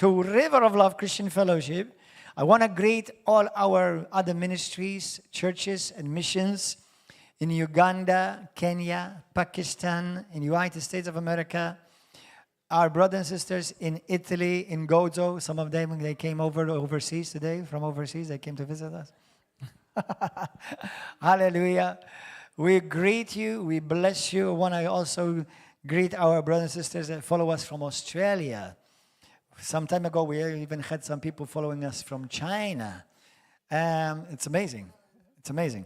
to River of Love Christian Fellowship. I want to greet all our other ministries, churches, and missions in Uganda, Kenya, Pakistan, in the United States of America. Our brothers and sisters in Italy, in Gozo, some of them, they came overseas today, from overseas, they came to visit us. Hallelujah. We greet you, we bless you. I want to also greet our brothers and sisters that follow us from Australia. Some time ago, we even had some people following us from China. It's amazing. It's amazing.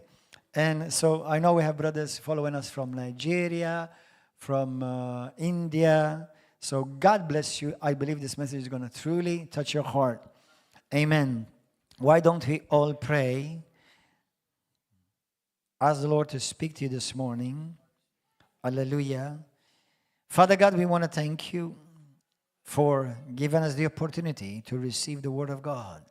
And so I know we have brothers following us from Nigeria, from India. So God bless you. I believe this message is going to truly touch your heart. Amen. Why don't we all pray? Ask the Lord to speak to you this morning. Hallelujah. Father God, we want to thank you for giving us the opportunity to receive the Word of God.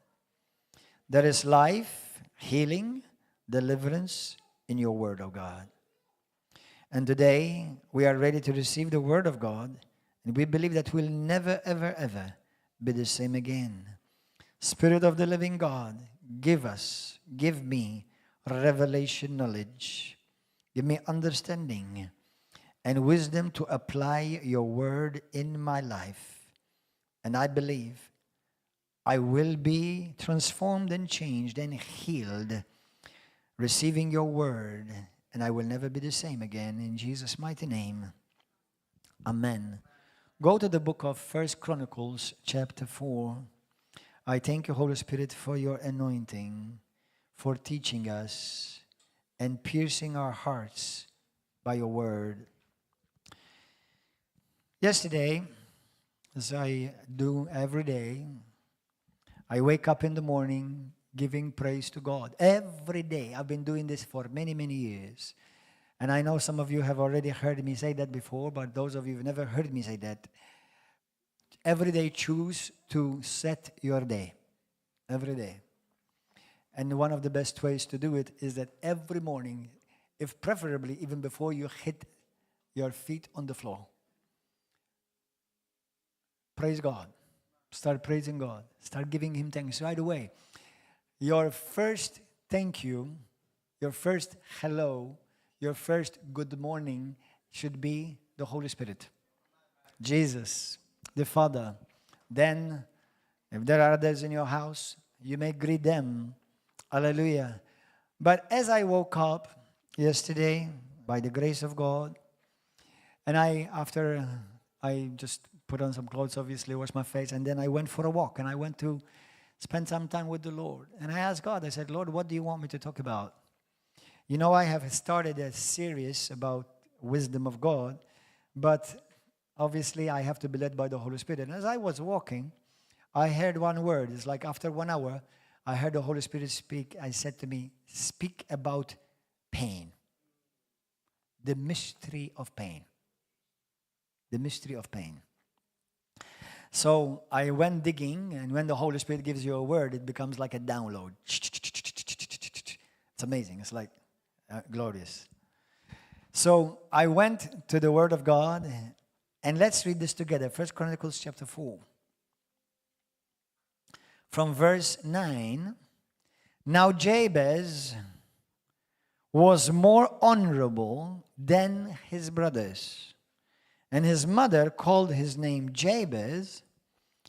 There is life, healing, deliverance in your Word, oh God. And today, we are ready to receive the Word of God, and we believe that we'll never, ever, ever be the same again. Spirit of the living God, give me revelation knowledge. Give me understanding and wisdom to apply your Word in my life. And I believe I will be transformed and changed and healed, receiving your Word, and I will never be the same again. In Jesus' mighty name, amen. Go to the book of 1 Chronicles chapter 4. I thank you, Holy Spirit, for your anointing, for teaching us and piercing our hearts by your Word. Yesterday, as I do every day, I wake up in the morning giving praise to God. Every day. I've been doing this for many, many years. And I know some of you have already heard me say that before, but those of you who have never heard me say that, every day choose to set your day. Every day. And one of the best ways to do it is that every morning, if preferably even before you hit your feet on the floor, praise God. Start praising God. Start giving Him thanks right away. Your first thank you, your first hello, your first good morning should be the Holy Spirit. Jesus, the Father. Then, if there are others in your house, you may greet them. Hallelujah. But as I woke up yesterday, by the grace of God, and after I just put on some clothes, obviously, wash my face, and then I went for a walk, and I went to spend some time with the Lord. And I asked God, I said, Lord, what do you want me to talk about? You know, I have started a series about wisdom of God, but obviously I have to be led by the Holy Spirit. And as I was walking, I heard one word. It's like after 1 hour, I heard the Holy Spirit speak. I said to me, speak about pain. The mystery of pain. The mystery of pain. So I went digging, and when the Holy Spirit gives you a word, it becomes like a download. It's amazing. It's like glorious. So I went to the Word of God, and let's read this together. 1 Chronicles chapter 4. From verse 9. Now Jabez was more honorable than his brothers, and his mother called his name Jabez,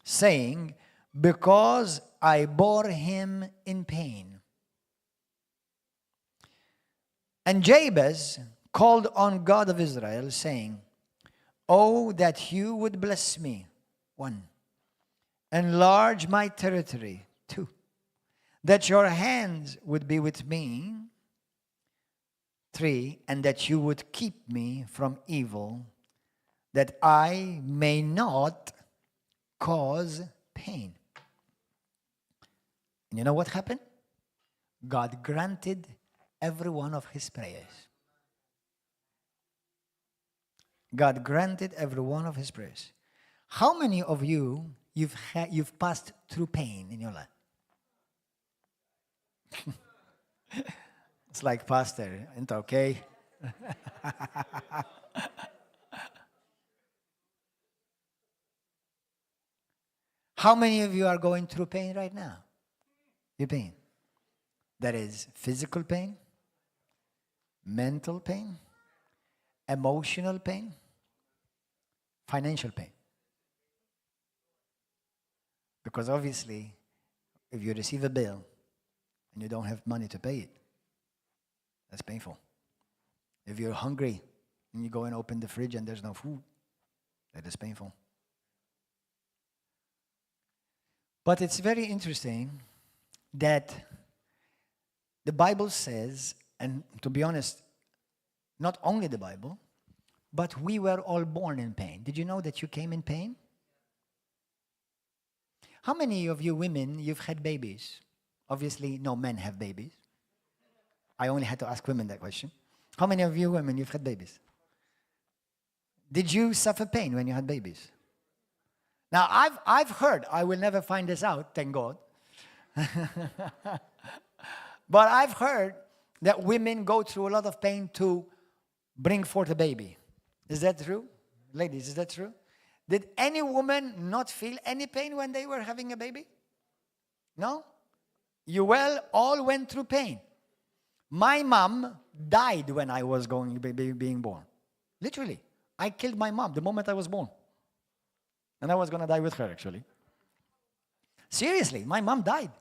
saying, because I bore him in pain. And Jabez called on God of Israel, saying, oh, that you would bless me, 1, enlarge my territory, 2, that your hands would be with me, 3, and that you would keep me from evil, that I may not cause pain. And you know what happened? God granted every one of his prayers. God granted every one of his prayers. How many of you, you've passed through pain in your life? It's like, Pastor, isn't it okay? How many of you are going through pain right now? Your pain. That is physical pain, mental pain, emotional pain, financial pain. Because obviously, if you receive a bill and you don't have money to pay it, that's painful. If you're hungry and you go and open the fridge and there's no food, that is painful. But it's very interesting that the Bible says, and to be honest, not only the Bible, but we were all born in pain. Did you know that you came in pain? How many of you women, you've had babies? Obviously, no men have babies. I only had to ask women that question. How many of you women, you've had babies? Did you suffer pain when you had babies? Now, I've heard, I will never find this out, thank God. But I've heard that women go through a lot of pain to bring forth a baby. Is that true? Ladies, is that true? Did any woman not feel any pain when they were having a baby? No? You all went through pain. My mom died when I was being born. Literally. I killed my mom the moment I was born. And I was going to die with her, actually. Seriously, my mom died.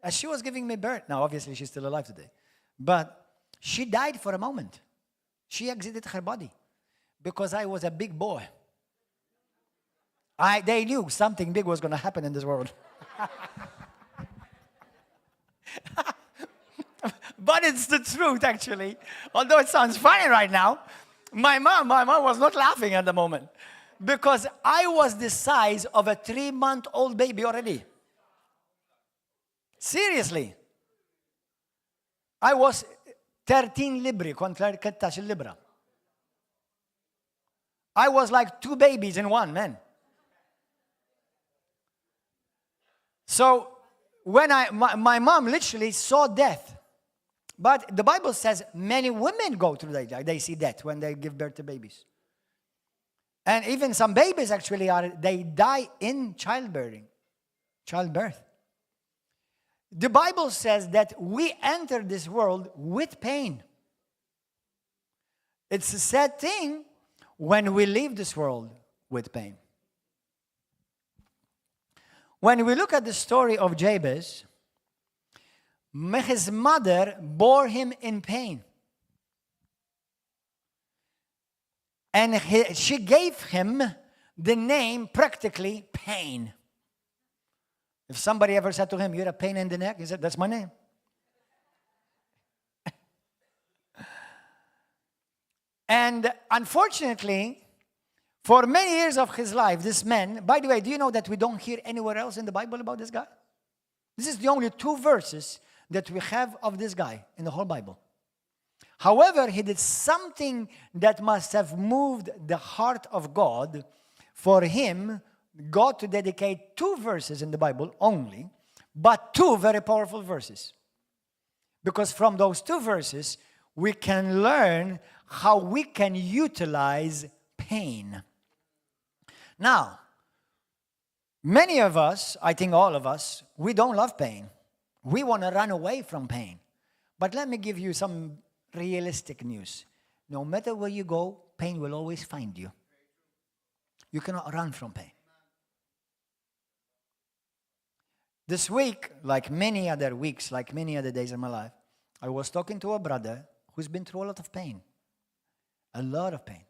As she was giving me birth. Now, obviously, she's still alive today. But she died for a moment. She exited her body. Because I was a big boy. They knew something big was going to happen in this world. But it's the truth, actually. Although it sounds funny right now, my mom was not laughing at the moment. Because I was the size of a 3-month-old baby already. Seriously. I was 13 libri contra 13 libra. I was like 2 babies in one, man. So when my mom literally saw death. But the Bible says many women go through that. They see death when they give birth to babies. And even some babies actually they die in childbirth. The Bible says that we enter this world with pain. It's a sad thing when we leave this world with pain. When we look at the story of Jabez, his mother bore him in pain. And she gave him the name, practically, Pain. If somebody ever said to him, "You're a pain in the neck," he said, "That's my name." And unfortunately, for many years of his life, this man, by the way, do you know that we don't hear anywhere else in the Bible about this guy? This is the only 2 verses that we have of this guy in the whole Bible. However, he did something that must have moved the heart of God for him, God to dedicate 2 verses in the Bible only, but 2 very powerful verses. Because from those 2 verses, we can learn how we can utilize pain. Now, many of us, I think all of us, we don't love pain. We want to run away from pain. But let me give you some realistic news. No matter where you go, pain will always find you. You cannot run from pain. This week, like many other weeks, like many other days in my life, I was talking to a brother who's been through a lot of pain. A lot of pain.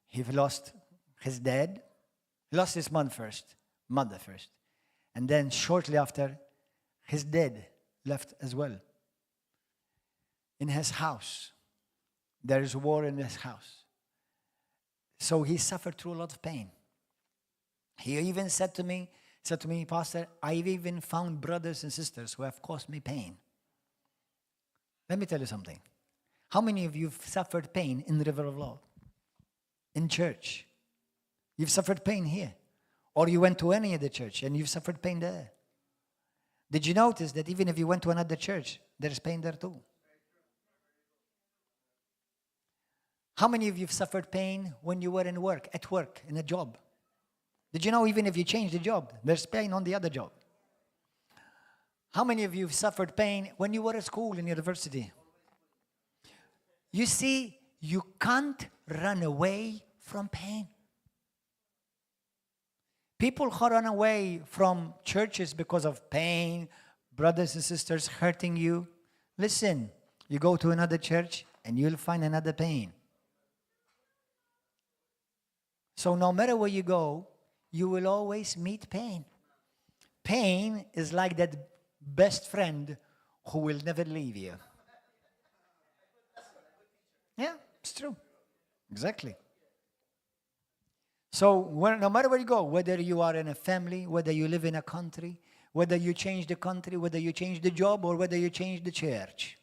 He lost his dad. He lost his mother first. And then shortly after, his dad left as well. In his house. There is war in his house. So he suffered through a lot of pain. He even said to me, "Pastor, I've even found brothers and sisters who have caused me pain." Let me tell you something. How many of you have suffered pain in the River of Lord? In church? You've suffered pain here. Or you went to any other church and you've suffered pain there. Did you notice that even if you went to another church, there's pain there too? How many of you have suffered pain when you were at work, in a job? Did you know even if you change the job, there's pain on the other job? How many of you have suffered pain when you were at school in university? You see, you can't run away from pain. People who run away from churches because of pain, brothers and sisters hurting you, listen, you go to another church and you'll find another pain. So no matter where you go, you will always meet pain. Pain is like that best friend who will never leave you. Yeah, it's true. Exactly. So no matter where you go, whether you are in a family, whether you live in a country, whether you change the country, whether you change the job, or whether you change the church,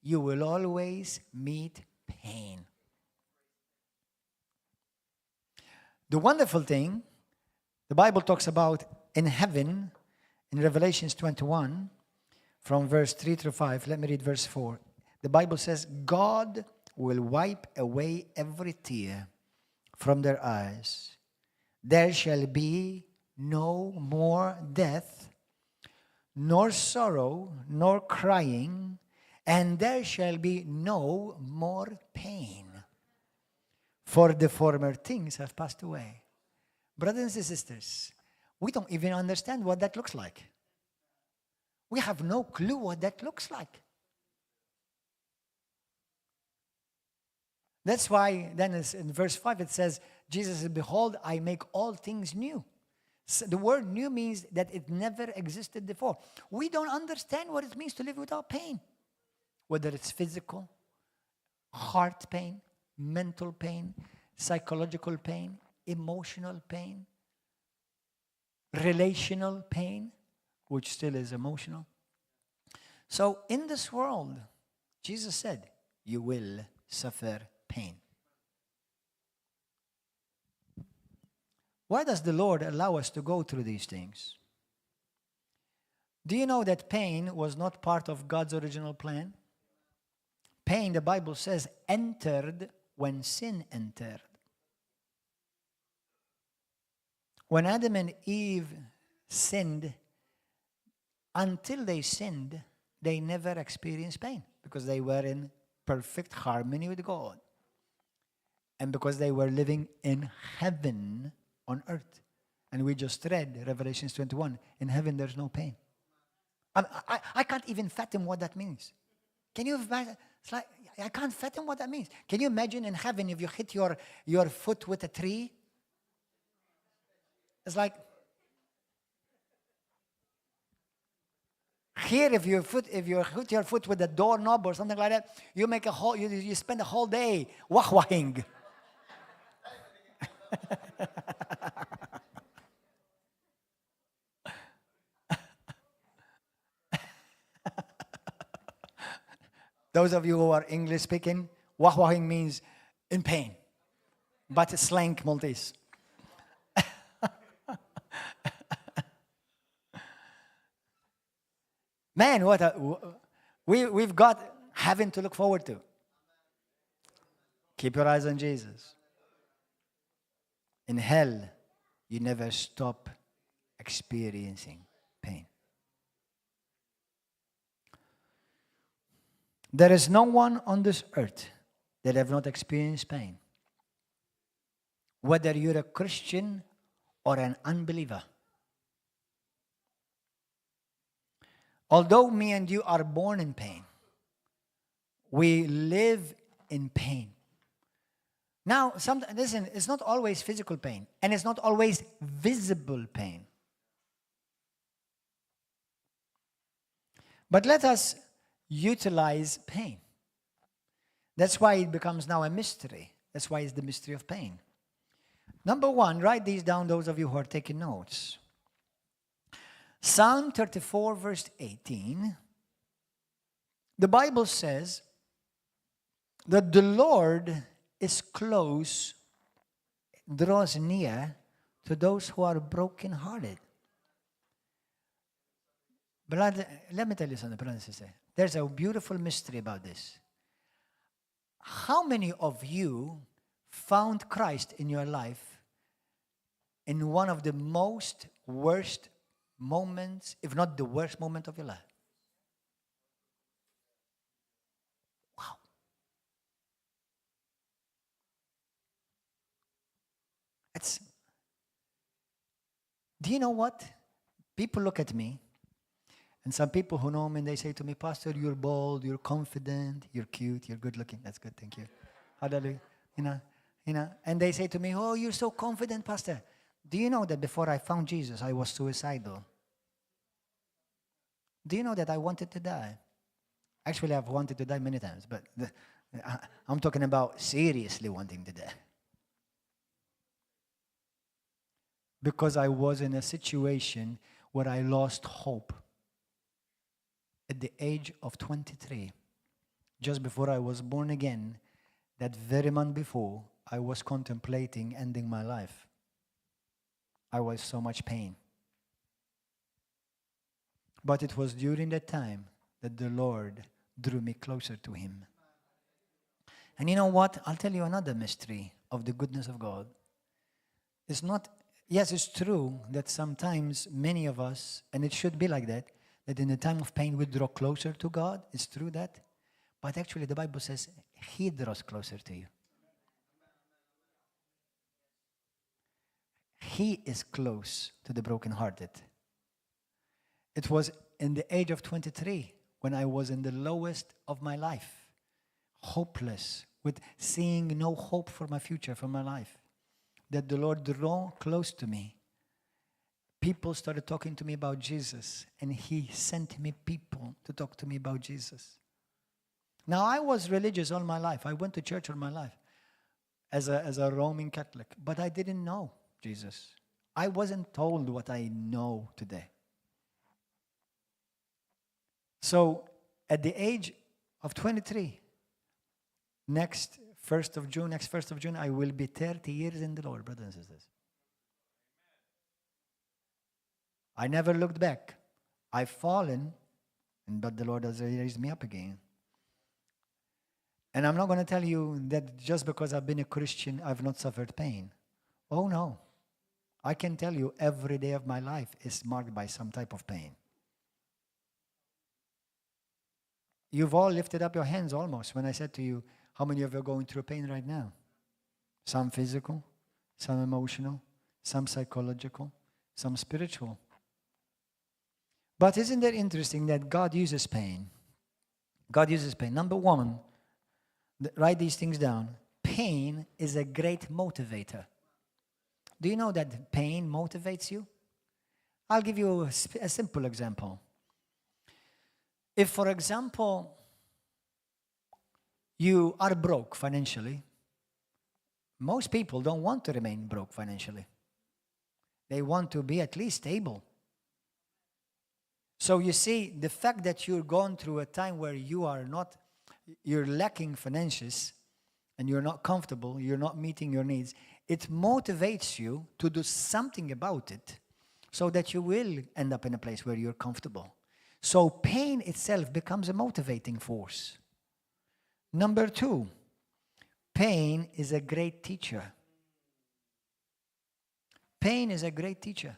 you will always meet pain. The wonderful thing, the Bible talks about in heaven, in Revelation 21, from verse 3 through 5. Let me read verse 4. The Bible says, God will wipe away every tear from their eyes. There shall be no more death, nor sorrow, nor crying, and there shall be no more pain. For the former things have passed away. Brothers and sisters, we don't even understand what that looks like. We have no clue what that looks like. That's why then in verse 5 it says, Jesus said, behold, I make all things new. So the word new means that it never existed before. We don't understand what it means to live without pain. Whether it's physical, heart pain, mental pain, psychological pain, emotional pain, relational pain, which still is emotional. So in this world, Jesus said, you will suffer pain. Why does the Lord allow us to go through these things? Do you know that pain was not part of God's original plan? Pain, the Bible says, entered when sin entered. When Adam and Eve sinned, until they sinned, they never experienced pain because they were in perfect harmony with God. And because they were living in heaven on earth. And we just read Revelation 21, in heaven there's no pain. I can't even fathom what that means. Can you imagine? It's like, I can't fathom what that means. Can you imagine in heaven if you hit your foot with a tree? It's like, here if you hit your foot with a doorknob or something like that, you make a whole, you spend a whole day wah-wahing. Those of you who are English speaking, wah-wahing means in pain, but it's slang Maltese. Man, we've got heaven to look forward to. Keep your eyes on Jesus. In hell, you never stop experiencing pain. There is no one on this earth that have not experienced pain. Whether you're a Christian or an unbeliever. Although me and you are born in pain, we live in pain. Now, listen, it's not always physical pain, and it's not always visible pain. But let us utilize pain. That's why it becomes now a mystery. That's why it's the mystery of pain. Number one, write these down, those of you who are taking notes. Psalm 34, verse 18. The Bible says that the Lord is close, draws near to those who are brokenhearted. But let me tell you something, brothers and sisters. There's a beautiful mystery about this. How many of you found Christ in your life in one of the most worst moments, if not the worst moment of your life. Wow. Do you know what? People look at me, and some people who know me, and they say to me, Pastor, you're bold, you're confident, you're cute, you're good looking. That's good, thank you. Hallelujah. And they say to me, oh, you're so confident, Pastor. Do you know that before I found Jesus, I was suicidal? Do you know that I wanted to die? Actually, I've wanted to die many times, but I'm talking about seriously wanting to die. Because I was in a situation where I lost hope. At the age of 23, just before I was born again, that very month before, I was contemplating ending my life. I was so much pain. But it was during that time that the Lord drew me closer to Him. And you know what? I'll tell you another mystery of the goodness of God. It's not, yes, it's true that sometimes many of us, and it should be like that in the time of pain we draw closer to God. It's true that. But actually the Bible says He draws closer to you. He is close to the brokenhearted. It was in the age of 23 when I was in the lowest of my life, hopeless, with seeing no hope for my future, for my life, that the Lord drew close to me. People started talking to me about Jesus, and He sent me people to talk to me about Jesus. Now, I was religious all my life. I went to church all my life as a Roman Catholic, but I didn't know Jesus. I wasn't told what I know today. So, at the age of 23, next 1st of June, I will be 30 years in the Lord, brothers and sisters. I never looked back. I've fallen, but the Lord has raised me up again. And I'm not going to tell you that just because I've been a Christian, I've not suffered pain. Oh, no. I can tell you every day of my life is marked by some type of pain. You've all lifted up your hands almost when I said to you, how many of you are going through pain right now? Some physical, some emotional, some psychological, some spiritual. But isn't it interesting that God uses pain? God uses pain. Number one, write these things down. Pain is a great motivator. Do you know that pain motivates you? I'll give you a simple example. If, for example, you are broke financially, most people don't want to remain broke financially. They want to be at least stable. So you see, the fact that you're going through a time where you're lacking finances, and you're not comfortable, you're not meeting your needs, it motivates you to do something about it so that you will end up in a place where you're comfortable. So pain itself becomes a motivating force. Number two, pain is a great teacher. Pain is a great teacher.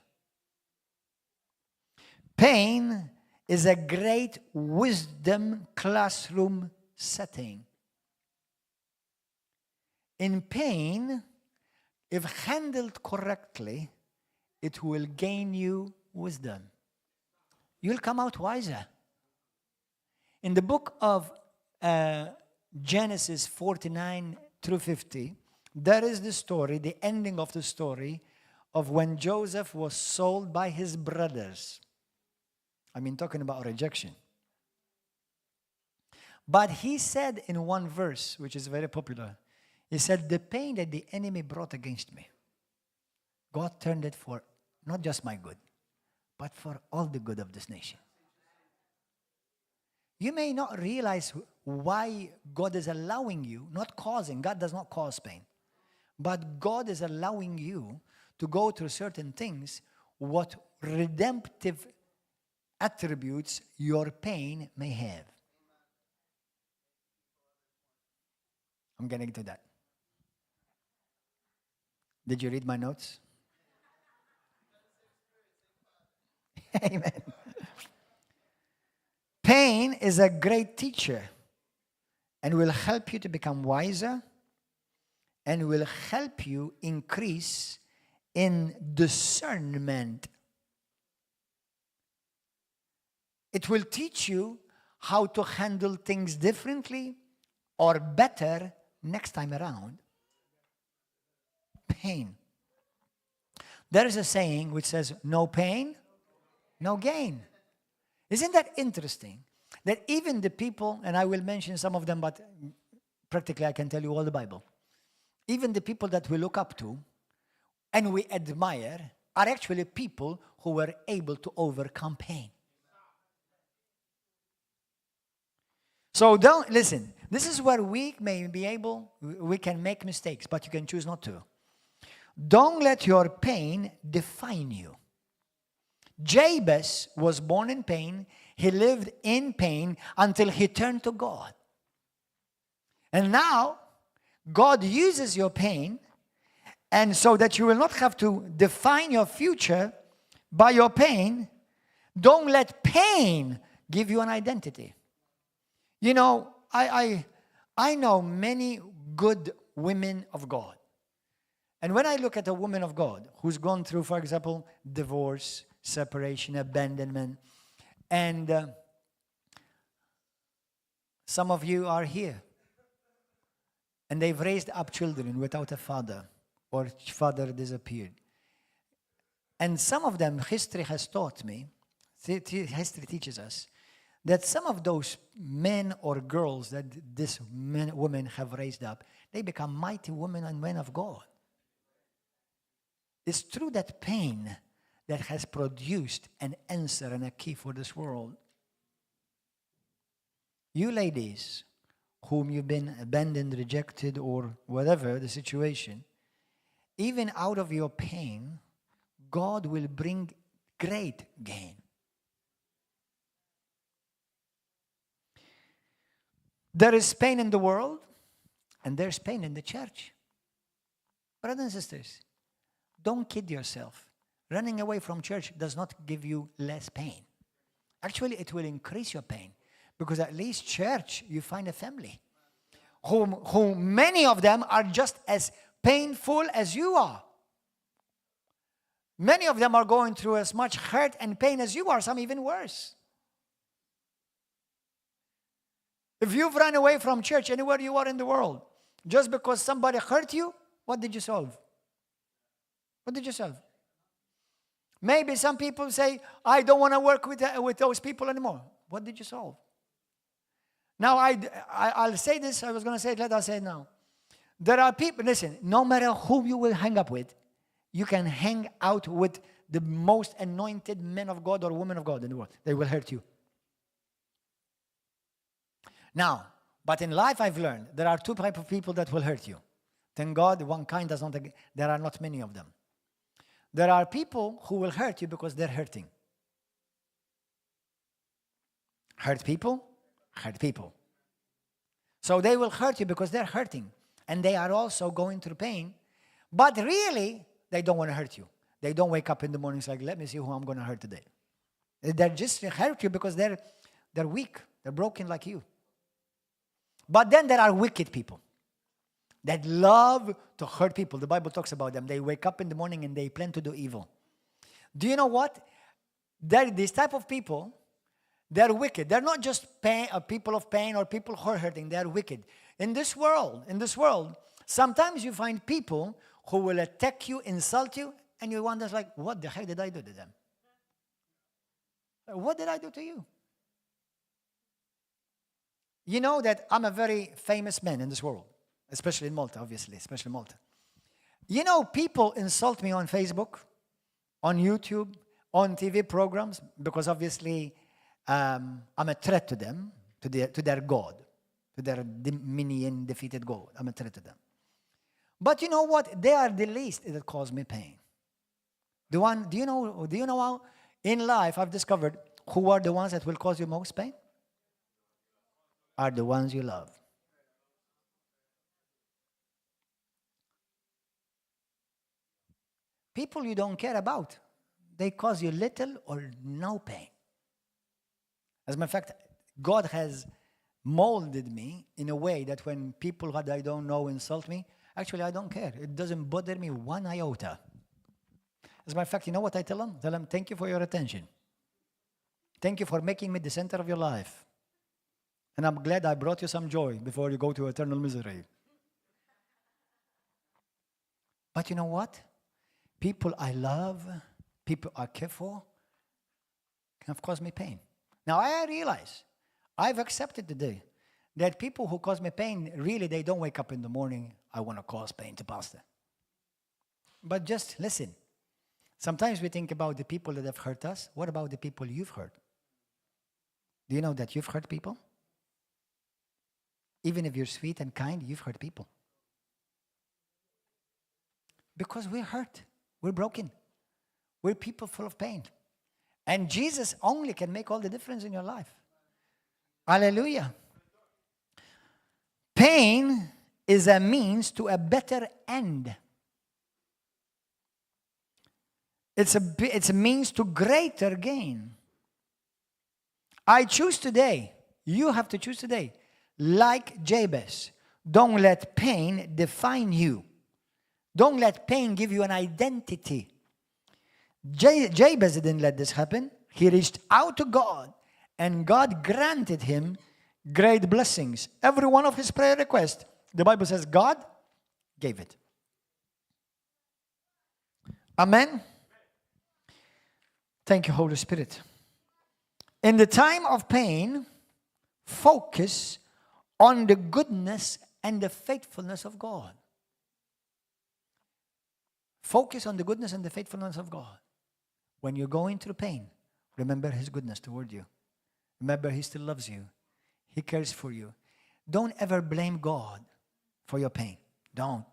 Pain is a great wisdom classroom setting. In pain, if handled correctly, it will gain you wisdom. You'll come out wiser. In the book of Genesis 49 through 50, there is the story, the ending of the story of when Joseph was sold by his brothers. I mean, talking about rejection. But he said in one verse, which is very popular, he said, the pain that the enemy brought against me, God turned it for not just my good, but for all the good of this nation. You may not realize why God is allowing you, not causing, God does not cause pain, but God is allowing you to go through certain things, what redemptive attributes your pain may have. I'm getting to that. Did you read my notes? Amen. Pain is a great teacher and will help you to become wiser and will help you increase in discernment. It will teach you how to handle things differently or better next time around. Pain. There is a saying which says, no pain, no gain. Isn't that interesting? That even the people, and I will mention some of them, but practically I can tell you all the Bible. Even the people that we look up to and we admire are actually people who were able to overcome pain. So don't, listen, this is where we may be able, we can make mistakes, but you can choose not to. Don't let your pain define you. Jabez was born in pain. He lived in pain until he turned to God. And now, God uses your pain, and so that you will not have to define your future by your pain, don't let pain give you an identity. You know, I know many good women of God. And when I look at a woman of God who's gone through, for example, divorce, separation, abandonment, and some of you are here, and they've raised up children without a father, or father disappeared. And some of them, history has taught me, history teaches us, that some of those men or girls that this women have raised up, they become mighty women and men of God. It's through that pain that has produced an answer and a key for this world. You ladies, whom you've been abandoned, rejected, or whatever the situation, even out of your pain, God will bring great gain. There is pain in the world, and there's pain in the church. Brothers and sisters, don't kid yourself. Running away from church does not give you less pain. Actually, it will increase your pain, because at least church, you find a family who many of them are just as painful as you are. Many of them are going through as much hurt and pain as you are, some even worse. If you've run away from church anywhere you are in the world, just because somebody hurt you, what did you solve? What did you solve? Maybe some people say, I don't want to work with those people anymore. What did you solve? Now, I'll say this. I was going to say it later. I'll say it now. There are people, listen, no matter who you will hang up with, you can hang out with the most anointed men of God or women of God in the world. They will hurt you. Now, but in life I've learned there are two types of people that will hurt you. Thank God, one kind does not, there are not many of them. There are people who will hurt you because they're hurting. Hurt people, hurt people. So they will hurt you because they're hurting. And they are also going through pain. But really, they don't want to hurt you. They don't wake up in the mornings like, let me see who I'm going to hurt today. They just hurt you because they're weak. They're broken like you. But then there are wicked people that love to hurt people. The Bible talks about them. They wake up in the morning and they plan to do evil. Do you know what? These type of people, they're wicked. They're not just people of pain or people who are hurting. They're wicked. In this world, sometimes you find people who will attack you, insult you, and you wonder like, what the heck did I do to them? What did I do to you? You know that I'm a very famous man in this world, especially in Malta, obviously, especially Malta. You know, people insult me on Facebook, on YouTube, on TV programs, because obviously I'm a threat to them, to their God, to their minion defeated God. I'm a threat to them. But you know what? They are the least that cause me pain. Do you know how in life I've discovered who are the ones that will cause you most pain? Are the ones you love. People you don't care about, they cause you little or no pain. As a matter of fact, God has molded me in a way that when people that I don't know insult me, actually I don't care. It doesn't bother me one iota. As a matter of fact, you know what I tell them? Tell them, thank you for your attention. Thank you for making me the center of your life. And I'm glad I brought you some joy before you go to eternal misery. But you know what? People I love, people I care for, can have caused me pain. Now I realize, I've accepted today that people who cause me pain, really they don't wake up in the morning, I want to cause pain to Pastor. But just listen. Sometimes we think about the people that have hurt us. What about the people you've hurt? Do you know that you've hurt people? Even if you're sweet and kind, you've hurt people. Because we're hurt. We're broken. We're people full of pain. And Jesus only can make all the difference in your life. Hallelujah. Pain is a means to a better end. It's a means to greater gain. I choose today. You have to choose today. Like Jabez, don't let pain define you. Don't let pain give you an identity. Jabez didn't let this happen. He reached out to God, and God granted him great blessings. Every one of his prayer requests, the Bible says God gave it. Amen. Thank you, Holy Spirit. In the time of pain, focus on the goodness and the faithfulness of God. Focus on the goodness and the faithfulness of God. When you're going through pain, remember His goodness toward you. Remember He still loves you. He cares for you. Don't ever blame God for your pain. Don't.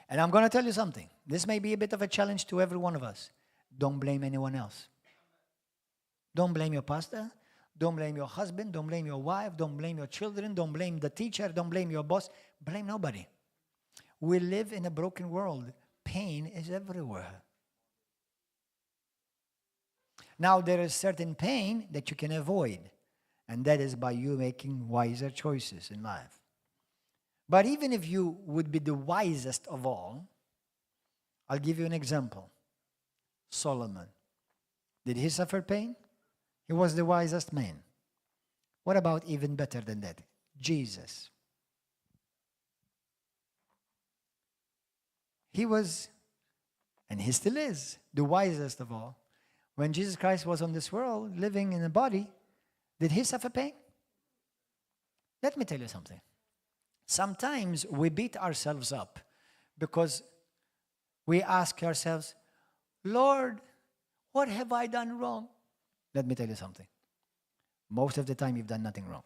And I'm going to tell you something. This may be a bit of a challenge to every one of us. Don't blame anyone else. Don't blame your pastor. Don't blame your husband. Don't blame your wife. Don't blame your children. Don't blame the teacher. Don't blame your boss. Blame nobody. We live in a broken world. Pain is everywhere. Now, there is certain pain that you can avoid, and that is by you making wiser choices in life. But even if you would be the wisest of all, I'll give you an example. Solomon. Did he suffer pain? He was the wisest man. What about even better than that? Jesus. He was, and he still is, the wisest of all. When Jesus Christ was on this world, living in a body, did he suffer pain? Let me tell you something. Sometimes we beat ourselves up because we ask ourselves, Lord, what have I done wrong? Let me tell you something. Most of the time you've done nothing wrong.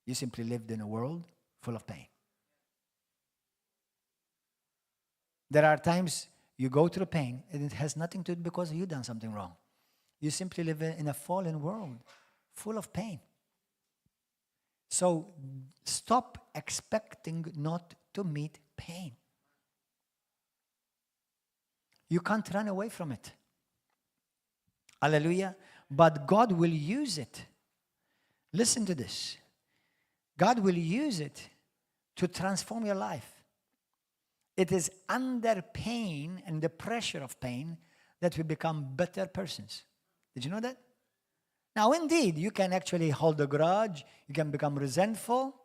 You simply lived in a world full of pain. There are times you go through pain and it has nothing to do because you've done something wrong. You simply live in a fallen world full of pain. So stop expecting not to meet pain. You can't run away from it. Hallelujah. But God will use it. Listen to this. God will use it to transform your life. It is under pain and the pressure of pain that we become better persons. Did you know that? Now, indeed, you can actually hold a grudge. You can become resentful.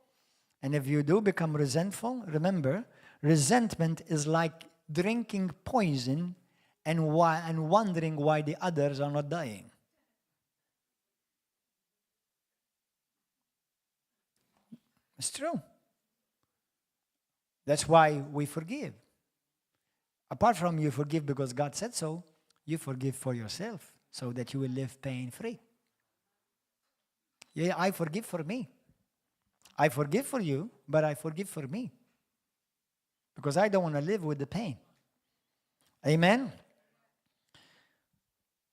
And if you do become resentful, remember, resentment is like drinking poison and wondering why the others are not dying. It's true. That's why we forgive. Apart from you forgive because God said so, you forgive for yourself so that you will live pain-free. Yeah, I forgive for me. I forgive for you, but I forgive for me. Because I don't want to live with the pain. Amen?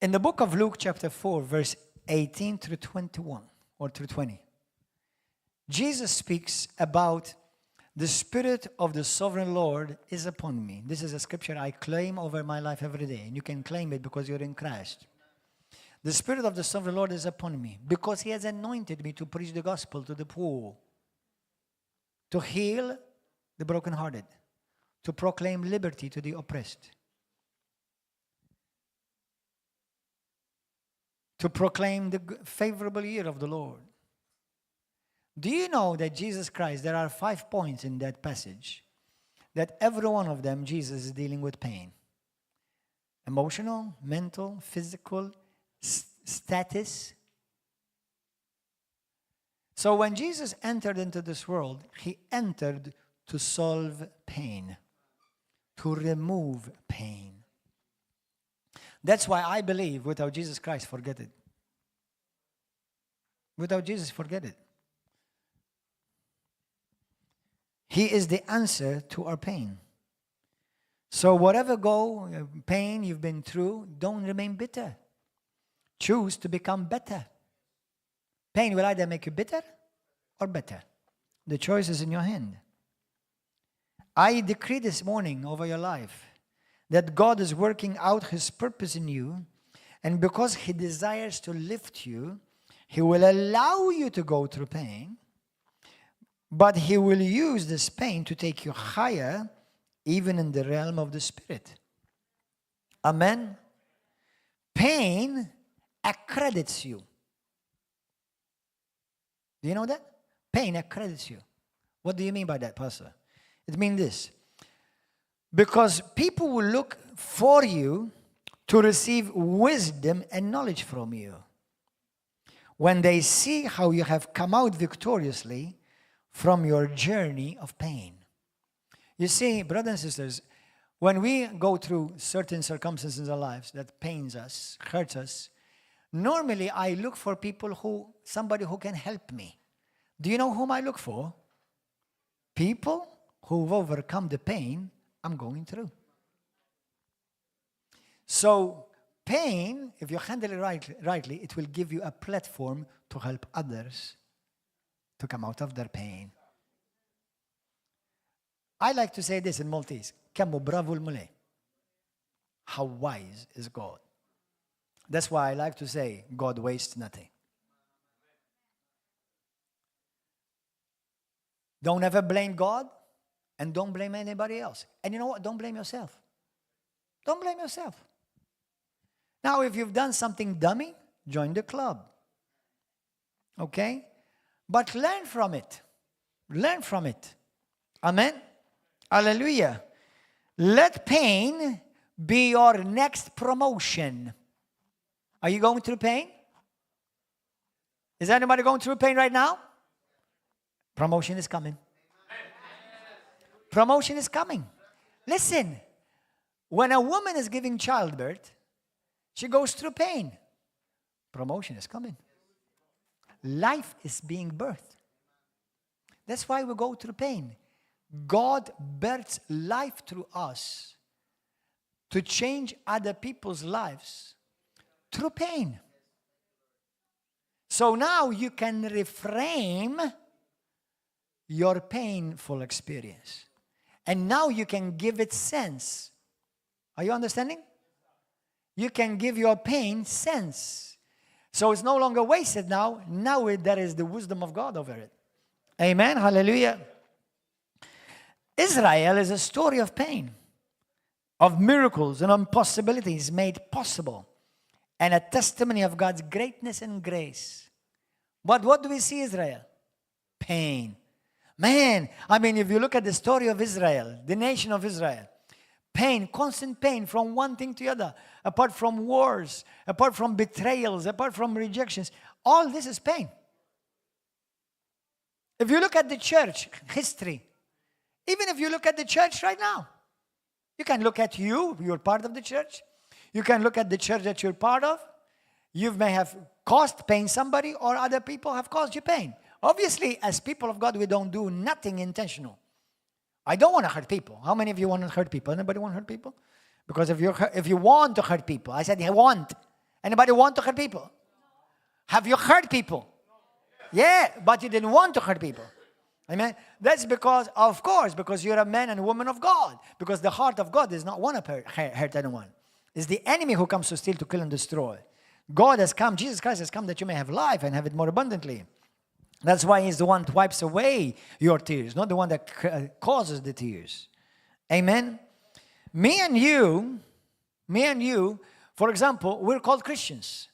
In the book of Luke chapter 4, verse 18 through 21, or through 20, Jesus speaks about The Spirit of the Sovereign Lord is upon me. This is a scripture I claim over my life every day. And you can claim it because you're in Christ. The Spirit of the Sovereign Lord is upon me because He has anointed me to preach the gospel to the poor, to heal the brokenhearted, to proclaim liberty to the oppressed, to proclaim the favorable year of the Lord. Do you know that Jesus Christ, there are 5 points in that passage, that every one of them, Jesus is dealing with pain. Emotional, mental, physical, status. So when Jesus entered into this world, He entered to solve pain, to remove pain. That's why I believe without Jesus Christ, forget it. Without Jesus, forget it. He is the answer to our pain. So whatever pain you've been through, don't remain bitter. Choose to become better. Pain will either make you bitter or better. The choice is in your hand. I decree this morning over your life that God is working out His purpose in you, and because He desires to lift you, He will allow you to go through pain, but He will use this pain to take you higher, even in the realm of the Spirit. Amen? Pain accredits you. Do you know that? Pain accredits you. What do you mean by that, Pastor? It means this. Because people will look for you to receive wisdom and knowledge from you. When they see how you have come out victoriously from your journey of pain. You see, brothers and sisters, when we go through certain circumstances in our lives that pains us, hurts us, normally I look for somebody who can help me. Do you know whom I look for? People who've overcome the pain I'm going through. So pain, if you handle it rightly, it will give you a platform to help others to come out of their pain. I like to say this in Maltese. Kemmu bravu l-mulej. How wise is God? That's why I like to say, God wastes nothing. Don't ever blame God, and don't blame anybody else. And you know what? Don't blame yourself. Don't blame yourself. Now, if you've done something dummy, join the club. Okay? But learn from it. Learn from it. Amen? Hallelujah. Let pain be your next promotion. Are you going through pain? Is anybody going through pain right now? Promotion is coming. Promotion is coming. Listen, when a woman is giving childbirth, she goes through pain. Promotion is coming. Life is being birthed. That's why we go through pain. God births life through us to change other people's lives through pain. So now you can reframe your painful experience. And now you can give it sense. Are you understanding? You can give your pain sense. So it's no longer wasted now. Now there is the wisdom of God over it. Amen. Hallelujah. Israel is a story of pain, of miracles and impossibilities made possible, and a testimony of God's greatness and grace. But what do we see Israel? Pain. Man, I mean, if you look at the story of Israel, the nation of Israel, pain, constant pain from one thing to the other, apart from wars, apart from betrayals, apart from rejections, all this is pain. If you look at the church history, even if you look at the church right now, you can look at you're part of the church. You can look at the church that you're part of. You may have caused pain somebody, or other people have caused you pain. Obviously, as people of God, we don't do nothing intentional. I don't want to hurt people. How many of you want to hurt people? Anybody want to hurt people? Because if you want to hurt people, I said, I want. Anybody want to hurt people? Have you hurt people? Yeah, but you didn't want to hurt people. Amen? That's because, of course, because you're a man and woman of God. Because the heart of God is not want to hurt anyone. It's the enemy who comes to steal, to kill, and destroy. God has come, Jesus Christ has come that you may have life and have it more abundantly. That's why He's the one that wipes away your tears, not the one that causes the tears. Amen? Me and you, for example, we're called Christians.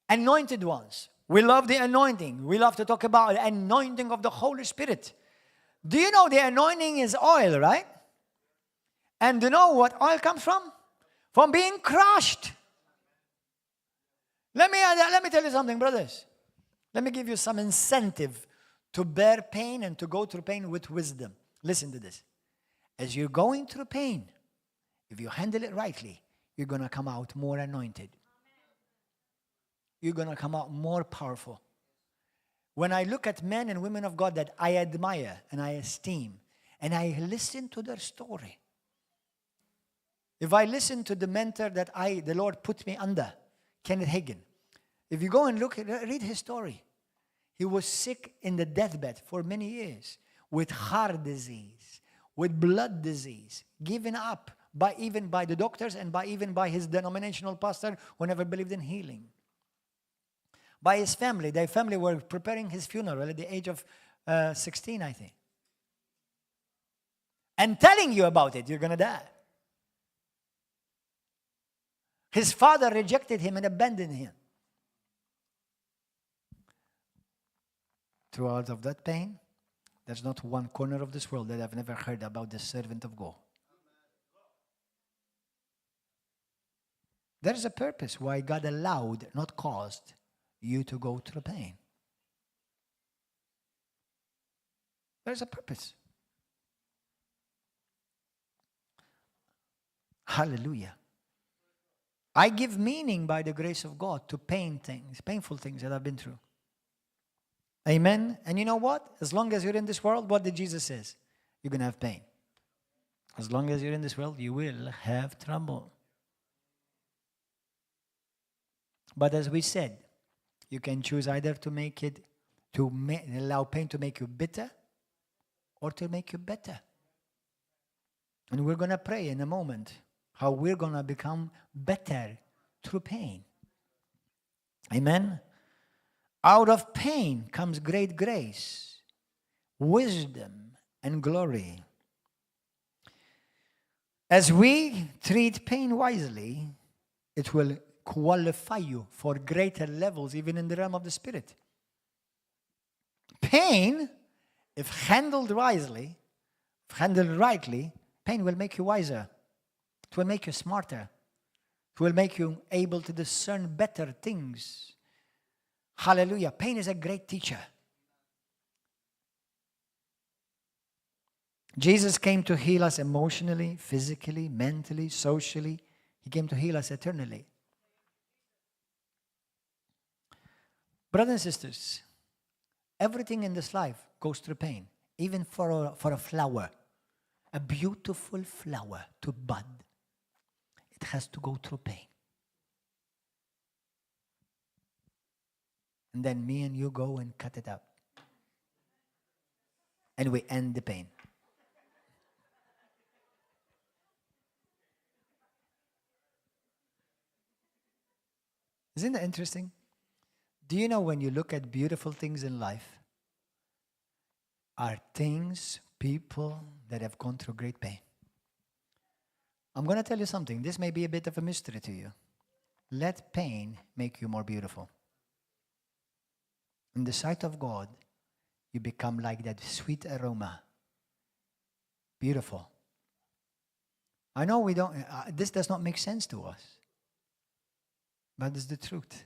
Anointed ones. We love the anointing. We love to talk about the anointing of the Holy Spirit. Do you know the anointing is oil, right? And do you know what oil comes from? From being crushed. Let me tell you something, brothers. Let me give you some incentive to bear pain and to go through pain with wisdom. Listen to this. As you're going through pain, if you handle it rightly, you're going to come out more anointed. You're going to come out more powerful. When I look at men and women of God that I admire and I esteem, and I listen to their story. If I listen to the mentor that the Lord put me under, Kenneth Hagin, if you go and read his story, he was sick in the deathbed for many years with heart disease, with blood disease, given up even by the doctors and even by his denominational pastor who never believed in healing. By his family. Their family were preparing his funeral at the age of 16, I think. And telling you about it, you're going to die. His father rejected him and abandoned him. Throughout of that pain, there's not one corner of this world that I've never heard about the servant of God. There is a purpose why God allowed, not caused, you to go through pain. There's a purpose. Hallelujah. I give meaning by the grace of God to painful things that I've been through. Amen. And you know what? As long as you're in this world, what did Jesus say? You're going to have pain. As long as you're in this world, you will have trouble. But as we said, you can choose either to make it, allow pain to make you bitter or to make you better. And we're going to pray in a moment how we're going to become better through pain. Amen? Out of pain comes great grace, wisdom, and glory. As we treat pain wisely, it will qualify you for greater levels even in the realm of the Spirit. Pain, if handled wisely, if handled rightly, pain will make you wiser. It will make you smarter. It will make you able to discern better things. Hallelujah. Pain is a great teacher. Jesus came to heal us emotionally, physically, mentally, socially. He came to heal us eternally. Brothers and sisters, everything in this life goes through pain. Even for a flower, a beautiful flower to bud, it has to go through pain. And then me and you go and cut it up. And we end the pain. Isn't that interesting? Do you know when you look at beautiful things in life, are things, people that have gone through great pain? I'm going to tell you something. This may be a bit of a mystery to you. Let pain make you more beautiful. In the sight of God, you become like that sweet aroma. Beautiful. I know this does not make sense to us. But it's the truth.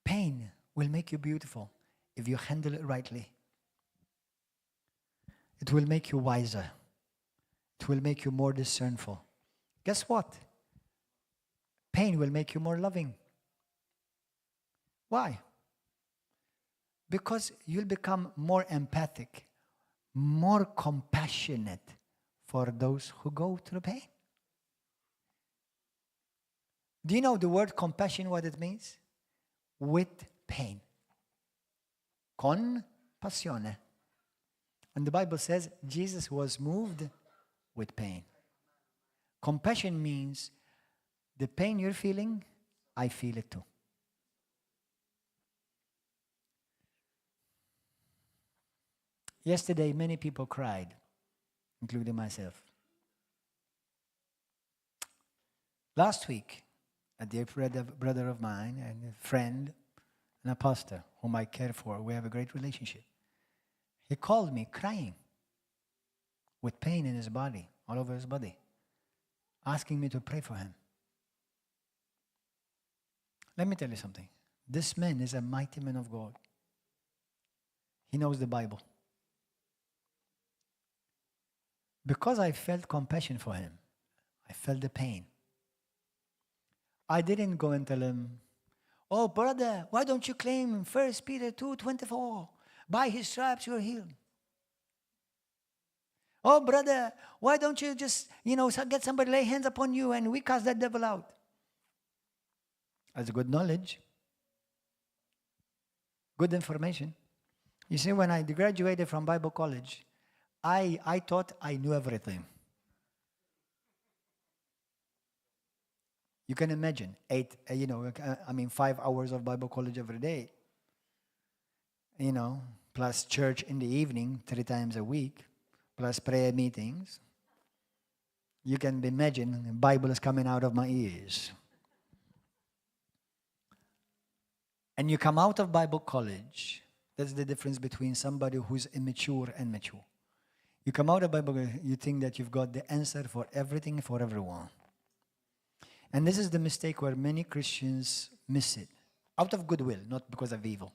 Pain will make you beautiful if you handle it rightly. It will make you wiser. It will make you more discernful. Guess what? Pain will make you more loving. Why? Because you'll become more empathic, more compassionate for those who go through pain. Do you know the word compassion, what it means? With pain. Con passione. And the Bible says Jesus was moved with pain. Compassion means the pain you're feeling, I feel it too. Yesterday, many people cried, including myself. Last week, a dear brother of mine and a friend and a pastor whom I care for, we have a great relationship. He called me crying with pain in his body, all over his body, asking me to pray for him. Let me tell you something. This man is a mighty man of God. He knows the Bible. Because I felt compassion for him, I felt the pain. I didn't go and tell him, oh, brother, why don't you claim 1 Peter 2:24? By his stripes you are healed. Oh, brother, why don't you just, get somebody lay hands upon you and we cast that devil out? That's good knowledge. Good information. You see, when I graduated from Bible college, I thought I knew everything. You can imagine 5 hours of Bible college every day. Plus church in the evening 3 times a week, plus prayer meetings. You can imagine the Bible is coming out of my ears. And you come out of Bible college, that's the difference between somebody who's immature and mature. You come out of Bible college, you think that you've got the answer for everything, for everyone. And this is the mistake where many Christians miss it. Out of goodwill, not because of evil.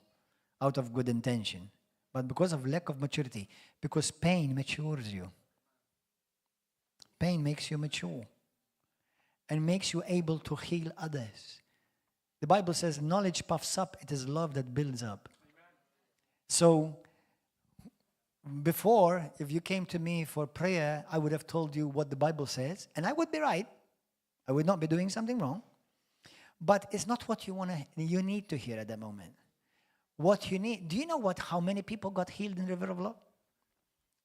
Out of good intention. But because of lack of maturity. Because pain matures you. Pain makes you mature. And makes you able to heal others. The Bible says knowledge puffs up. It is love that builds up. So, before, if you came to me for prayer, I would have told you what the Bible says. And I would be right. I would not be doing something wrong. But it's not what you need to hear at that moment. What you need, do you know how many people got healed in River of Love?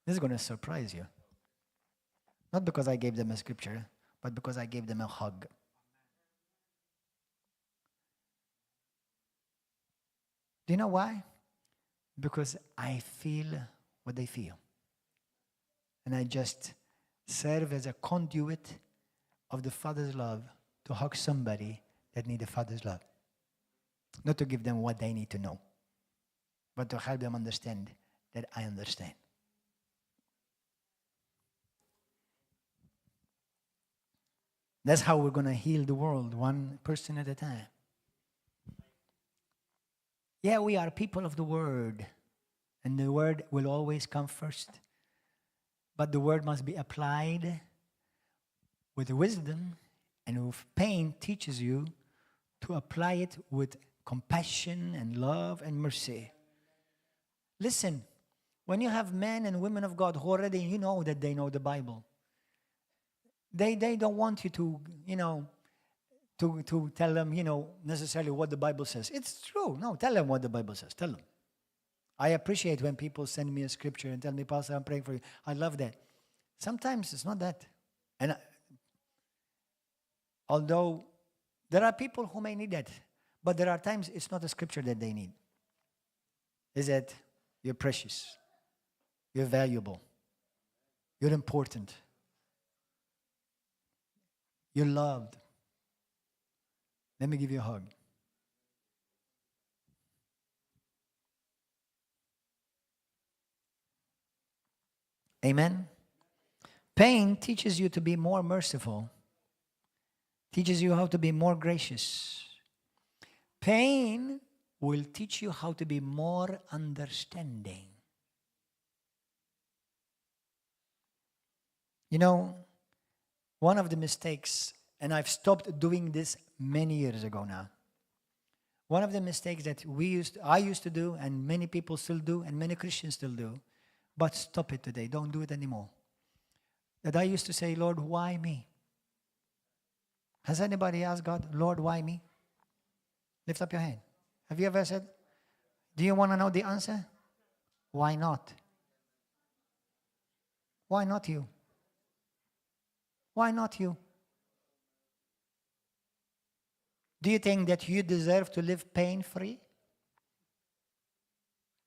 This is going to surprise you. Not because I gave them a scripture, but because I gave them a hug. Do you know why? Because I feel what they feel. And I just serve as a conduit of the Father's love to hug somebody that needs the Father's love. Not to give them what they need to know, but to help them understand that I understand. That's how we're going to heal the world, one person at a time. Yeah, we are people of the Word, and the Word will always come first. But the Word must be applied with wisdom, and with pain teaches you to apply it with compassion and love and mercy. Listen, when you have men and women of God who already, you know that they know the Bible, they don't want you to, to tell them, necessarily what the Bible says. It's true. No, tell them what the Bible says. Tell them. I appreciate when people send me a scripture and tell me, Pastor, I'm praying for you. I love that. Sometimes it's not that. And although there are people who may need that, but there are times it's not a scripture that they need. Is that you're precious, you're valuable, you're important, you're loved. Let me give you a hug. Amen? Pain teaches you to be more merciful, teaches you how to be more gracious. Pain will teach you how to be more understanding. One of the mistakes, and I've stopped doing this many years ago now. One of the mistakes that I used to do, and many people still do, and many Christians still do, but stop it today. Don't do it anymore. That I used to say, Lord, why me? Has anybody asked God, Lord, why me? Lift up your hand. Have you ever said, do you want to know the answer? Why not? Why not you? Why not you? Do you think that you deserve to live pain-free?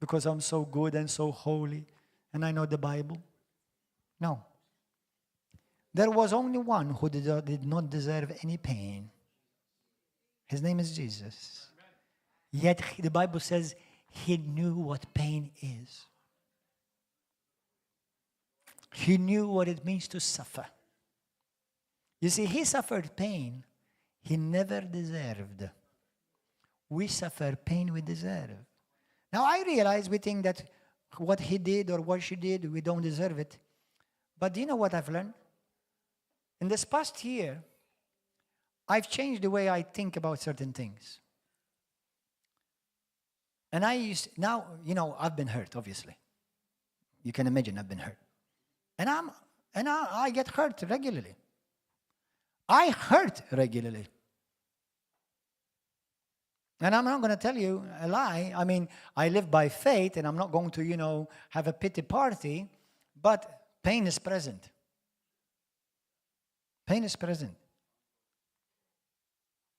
Because I'm so good and so holy and I know the Bible? No. There was only one who did not deserve any pain. His name is Jesus. Yet the Bible says he knew what pain is. He knew what it means to suffer. You see, he suffered pain he never deserved. We suffer pain we deserve. Now I realize we think that what he did or what she did, we don't deserve it. But do you know what I've learned? In this past year, I've changed the way I think about certain things. And now, I've been hurt, obviously. You can imagine I've been hurt. And I get hurt regularly. I hurt regularly. And I'm not going to tell you a lie. I mean, I live by faith, and I'm not going to, have a pity party, but pain is present. Pain is present.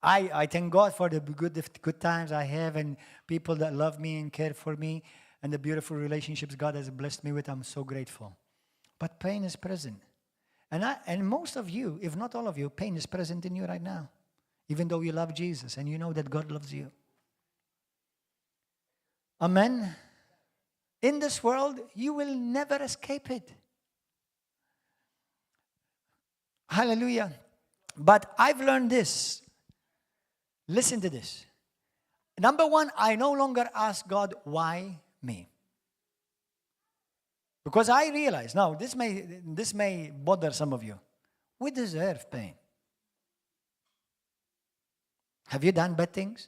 I thank God for the good times I have and people that love me and care for me and the beautiful relationships God has blessed me with. I'm so grateful. But pain is present. And most of you, if not all of you, pain is present in you right now. Even though you love Jesus and you know that God loves you. Amen. In this world, you will never escape it. Hallelujah. But I've learned this. Listen to this. Number one, I no longer ask God, why me? Because I realize, now this may bother some of you. We deserve pain. Have you done bad things?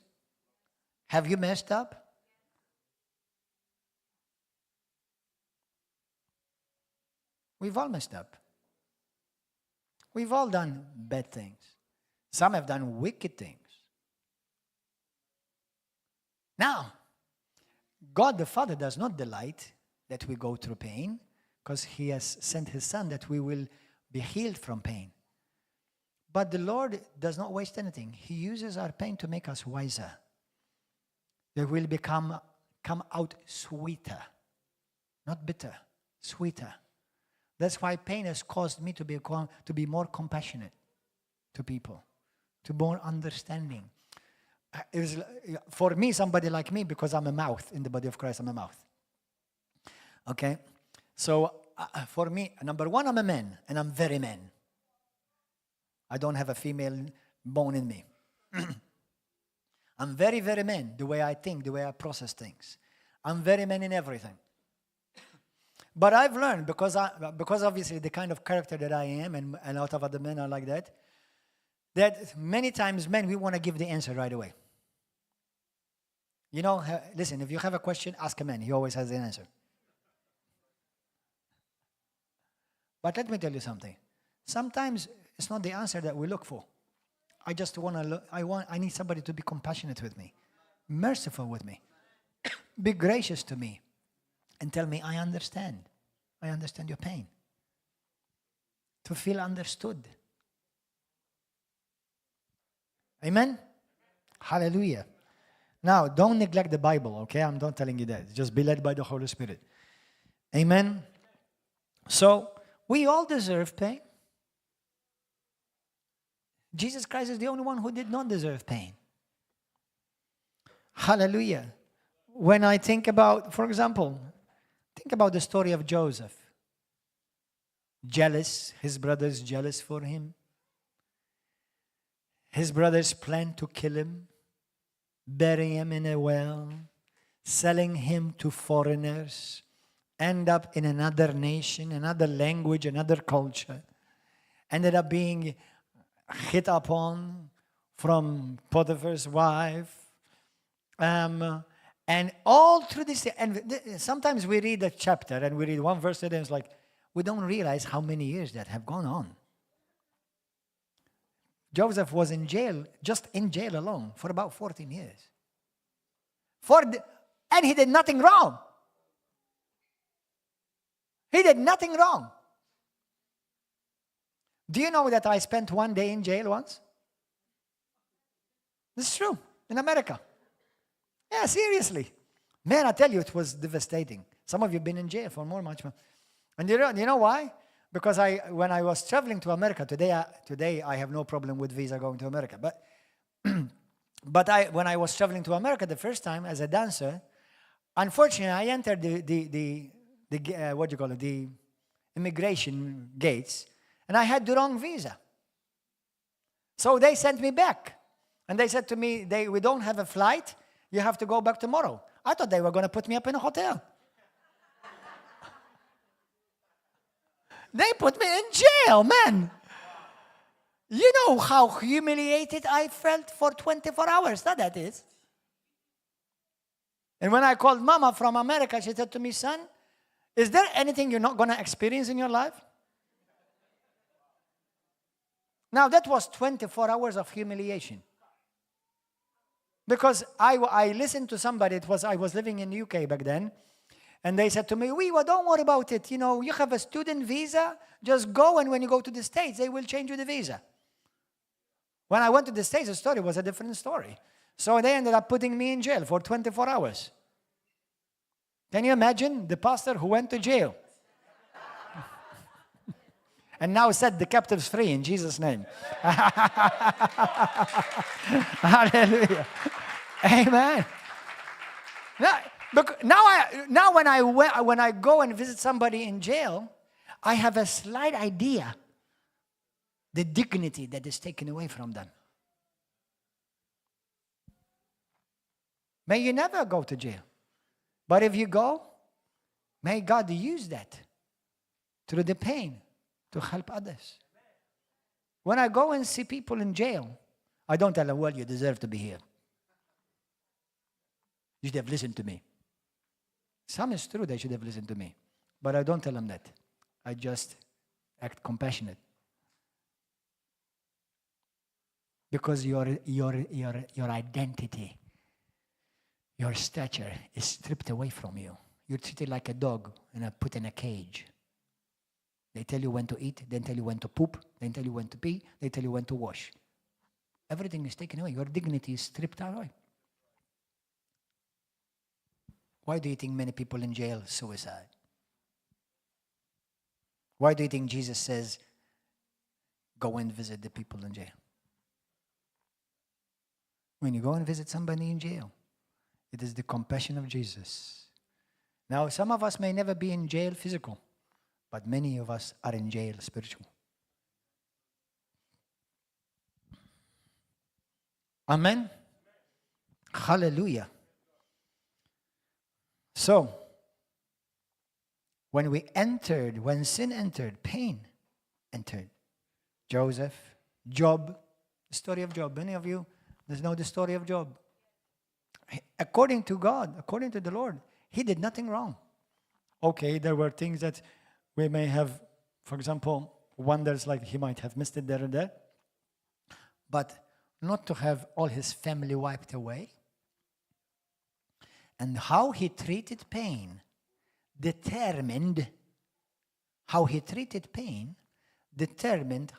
Have you messed up? We've all messed up. We've all done bad things. Some have done wicked things. Now, God the Father does not delight that we go through pain because he has sent his Son that we will be healed from pain. But the Lord does not waste anything. He uses our pain to make us wiser. That we'll come out sweeter. Not bitter, sweeter. That's why pain has caused me to be more compassionate to people, to more understanding. It was, for me, somebody like me, because I'm a mouth in the body of Christ, I'm a mouth. Okay? So, for me, number one, I'm a man, and I'm very man. I don't have a female bone in me. I'm very, very man, the way I think, the way I process things. I'm very man in everything. But I've learned, because obviously the kind of character that I am, and a lot of other men are like that many times men, we want to give the answer right away. Listen, if you have a question, ask a man. He always has the answer. But let me tell you something. Sometimes it's not the answer that we look for. I just I need somebody to be compassionate with me, merciful with me, be gracious to me, and tell me, I understand. I understand your pain. To feel understood. Amen? Hallelujah. Now, don't neglect the Bible, okay? I'm not telling you that. Just be led by the Holy Spirit. Amen? So, we all deserve pain. Jesus Christ is the only one who did not deserve pain. Hallelujah. When I think about, for example, think about the story of Joseph. Jealous, his brothers jealous for him. His brothers planned to kill him, bury him in a well, selling him to foreigners, end up in another nation, another language, another culture. Ended up being hit upon from Potiphar's wife. And all through this, and sometimes we read a chapter and we read one verse and it's like, we don't realize how many years that have gone on. Joseph was in jail, just in jail alone, for about 14 years. And he did nothing wrong. He did nothing wrong. Do you know that I spent one day in jail once? This is true, in America. Yeah, seriously. Man, I tell you, it was devastating. Some of you have been in jail for much more. And you know why? Because when I was traveling to America, today I have no problem with visa going to America. But when I was traveling to America the first time as a dancer, unfortunately, I entered the immigration gates, and I had the wrong visa. So they sent me back. And they said to me, we don't have a flight. You have to go back tomorrow. I thought they were going to put me up in a hotel. They put me in jail, man. You know how humiliated I felt for 24 hours. That is. And when I called Mama from America, she said to me, son, is there anything you're not going to experience in your life? Now, that was 24 hours of humiliation. Because I listened to somebody, I was living in the UK back then, and they said to me, don't worry about it. You know, you have a student visa, just go, and when you go to the States, they will change you the visa. When I went to the States, the story was a different story. So they ended up putting me in jail for 24 hours. Can you imagine the pastor who went to jail? And now set the captives free in Jesus' name. Hallelujah. Amen. Now when I go and visit somebody in jail, I have a slight idea the dignity that is taken away from them. May you never go to jail. But if you go, may God use that through the pain to help others. When I go and see people in jail, I don't tell them, well, you deserve to be here. You should have listened to me. Some is true, they should have listened to me. But I don't tell them that. I just act compassionate. Because your identity, your stature is stripped away from you. You're treated like a dog and put in a cage. They tell you when to eat, they tell you when to poop, they tell you when to pee, they tell you when to wash. Everything is taken away. Your dignity is stripped away. Why do you think many people in jail suicide? Why do you think Jesus says, go and visit the people in jail? When you go and visit somebody in jail, it is the compassion of Jesus. Now, some of us may never be in jail physical, but many of us are in jail spiritual. Amen? Hallelujah. So, when sin entered, pain entered. Joseph, Job, the story of Job. Many of you know the story of Job. According to God, according to the Lord, he did nothing wrong. Okay, there were things that we may have, for example, wonders like he might have missed it there and there. But not to have all his family wiped away. And how he treated pain determined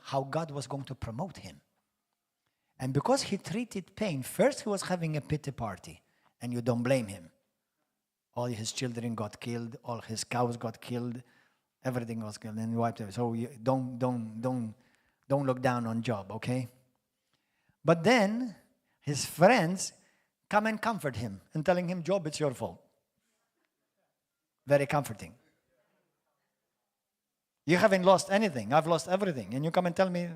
how God was going to promote him. And because he treated pain, first he was having a pity party, and you don't blame him. All his children got killed, all his cows got killed, everything was killed, and wiped away. So you don't look down on Job, okay? But then his friends come and comfort him and telling him, Job, it's your fault. Very comforting. You haven't lost anything. I've lost everything. And you come and tell me,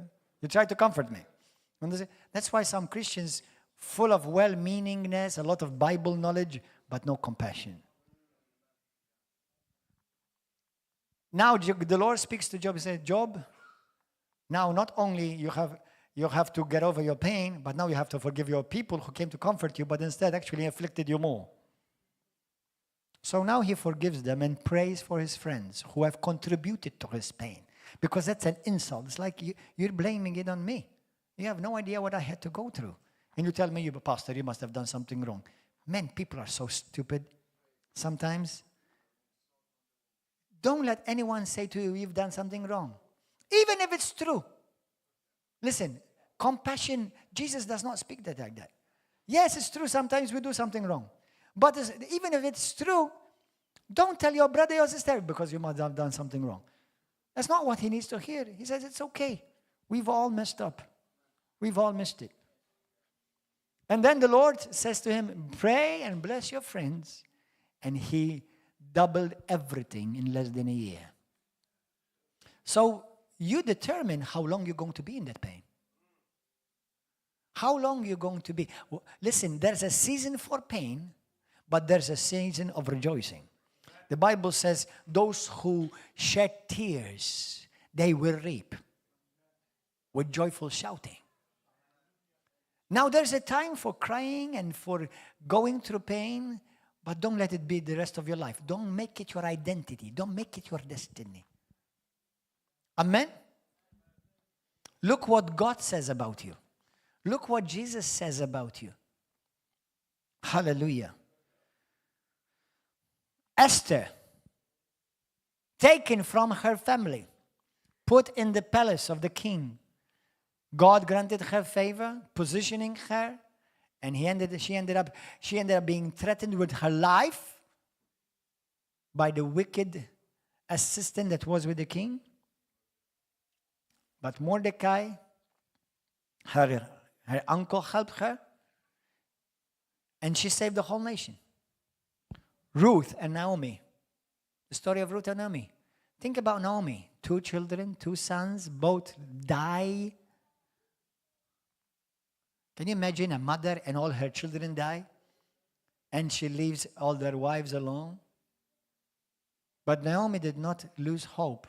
you try to comfort me. And that's why some Christians, full of well-meaningness, a lot of Bible knowledge, but no compassion. Now the Lord speaks to Job and says, Job, now not only you have to get over your pain, but now you have to forgive your people who came to comfort you, but instead actually afflicted you more. So now he forgives them and prays for his friends who have contributed to his pain. Because that's an insult. It's like you're blaming it on me. You have no idea what I had to go through. And you tell me, Pastor, you must have done something wrong. Man, people are so stupid sometimes. Don't let anyone say to you, you've done something wrong. Even if it's true. Listen, compassion, Jesus does not speak that like that. Yes, it's true, sometimes we do something wrong. But even if it's true, don't tell your brother or sister because you must have done something wrong. That's not what he needs to hear. He says, it's okay. We've all messed up. We've all missed it. And then the Lord says to him, pray and bless your friends. And he doubled everything in less than a year. So you determine how long you're going to be in that pain. How long you're going to be. Listen, there's a season for pain, but there's a season of rejoicing. The Bible says, those who shed tears, they will reap with joyful shouting. Now there's a time for crying and for going through pain, but don't let it be the rest of your life. Don't make it your identity. Don't make it your destiny. Amen? Look what God says about you. Look what Jesus says about you. Hallelujah. Esther, taken from her family, put in the palace of the king. God granted her favor, positioning her, and she ended up being threatened with her life by the wicked assistant that was with the king. But Mordecai, her uncle, helped her, and she saved the whole nation. Ruth and Naomi. The story of Ruth and Naomi. Think about Naomi. 2 children, 2 sons, both die. Can you imagine a mother and all her children die? And she leaves all their wives alone? But Naomi did not lose hope.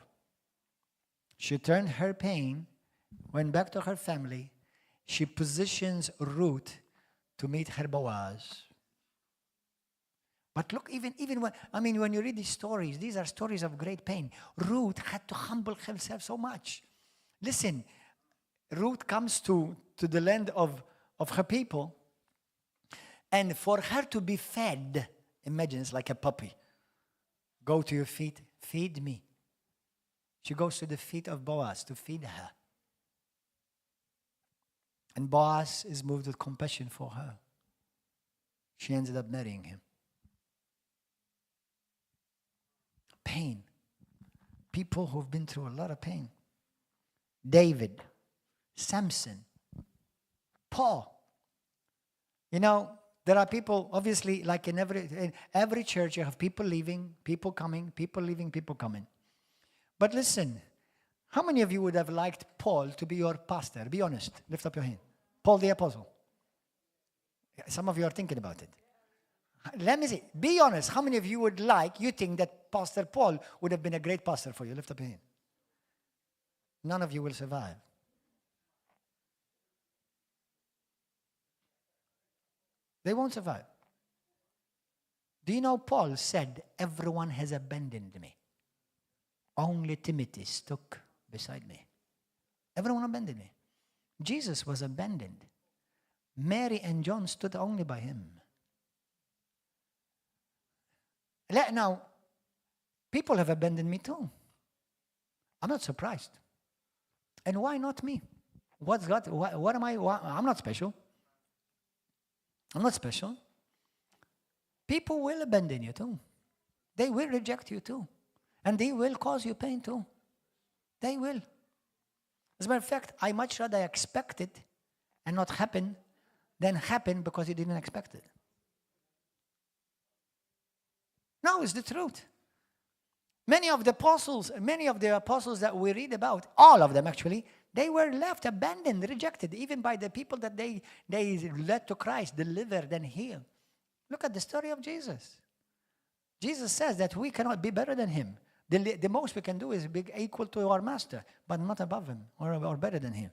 She turned her pain, went back to her family. She positions Ruth to meet her Boaz. But look, even when you read these stories, these are stories of great pain. Ruth had to humble herself so much. Listen, Ruth comes to the land of her people, and for her to be fed, imagine it's like a puppy. Go to your feet, feed me. She goes to the feet of Boaz to feed her. And Boaz is moved with compassion for her. She ended up marrying him. Pain. People who've been through a lot of pain. David, Samson, Paul. You know, there are people, obviously, like in every church, you have people leaving, people coming, people leaving, people coming. But listen, how many of you would have liked Paul to be your pastor? Be honest. Lift up your hand. Paul the Apostle. Some of you are thinking about it. Let me see. Be honest. How many of you you think that Pastor Paul would have been a great pastor for you? Lift up your hand. None of you will survive. They won't survive. Do you know Paul said, everyone has abandoned me. Only Timothy stuck beside me. Everyone abandoned me. Jesus was abandoned. Mary and John stood only by him. Now, people have abandoned me too. I'm not surprised. And why not me? What's God? What am I? I'm not special. I'm not special. People will abandon you too. They will reject you too. And they will cause you pain too. They will. As a matter of fact, I much rather expect it and not happen than happen because you didn't expect it. No, it's the truth. Many of the apostles that we read about, all of them actually, they were left abandoned, rejected, even by the people that they led to Christ, delivered and healed. Look at the story of Jesus. Jesus says that we cannot be better than him. The most we can do is be equal to our master, but not above him or better than him.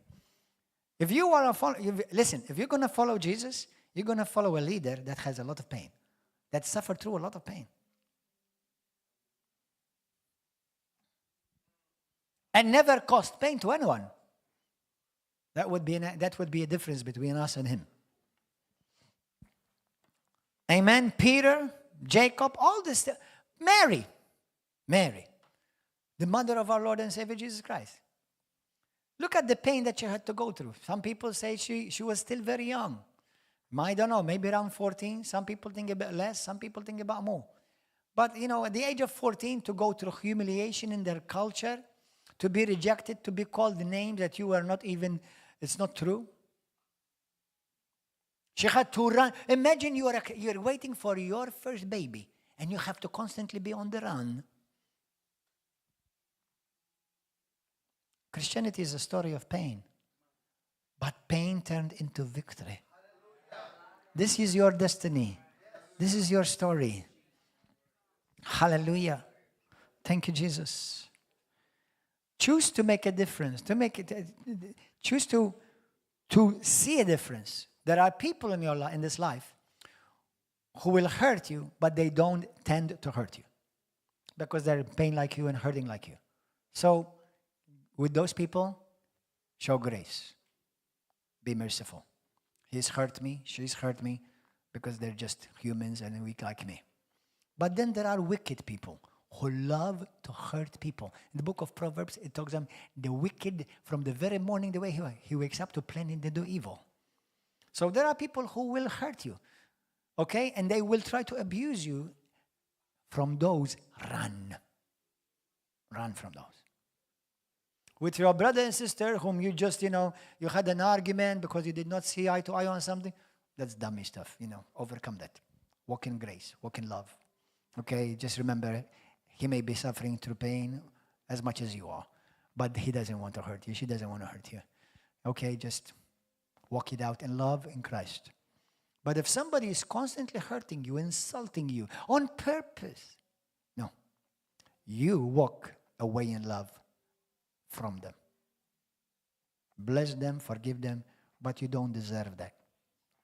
If you are if you're going to follow Jesus, you're going to follow a leader that has a lot of pain, that suffered through a lot of pain. And never caused pain to anyone. That would be a difference between us and him. Amen. Peter, Jacob, all this. Mary, the mother of our Lord and Savior Jesus Christ. Look at the pain that she had to go through. Some people say she was still very young. I don't know, maybe around 14. Some people think a bit less. Some people think about more. But, at the age of 14, to go through humiliation in their culture, to be rejected, to be called the names that you are not even, it's not true. She had to run. Imagine you're waiting for your first baby and you have to constantly be on the run. Christianity is a story of pain, but pain turned into victory. This is your destiny. This is your story. Hallelujah. Thank you, Jesus. Choose to make a difference. Choose to see a difference. There are people in this life who will hurt you, but they don't tend to hurt you because they're in pain like you and hurting like you. So, with those people, show grace. Be merciful. He's hurt me, she's hurt me, because they're just humans and weak like me. But then there are wicked people who love to hurt people. In the book of Proverbs, it talks about the wicked from the very morning, the way he wakes up to planning to do evil. So there are people who will hurt you, okay? And they will try to abuse you. From those, run. Run from those. With your brother and sister whom you just, you had an argument because you did not see eye to eye on something, that's dummy stuff, overcome that. Walk in grace, walk in love. Okay, just remember, he may be suffering through pain as much as you are, but he doesn't want to hurt you, she doesn't want to hurt you. Okay, just walk it out in love in Christ. But if somebody is constantly hurting you, insulting you on purpose, no, you walk away in love from them. Bless them, forgive them, but you don't deserve that.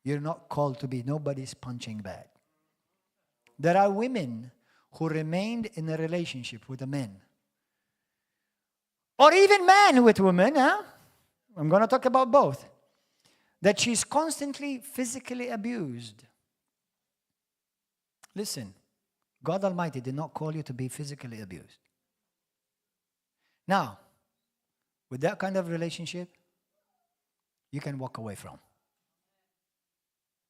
You're not called to be nobody's punching bag. There are women who remained in a relationship with a man. Or even men with women, I'm going to talk about both. That she's constantly physically abused. Listen, God Almighty did not call you to be physically abused. Now, with that kind of relationship, you can walk away from.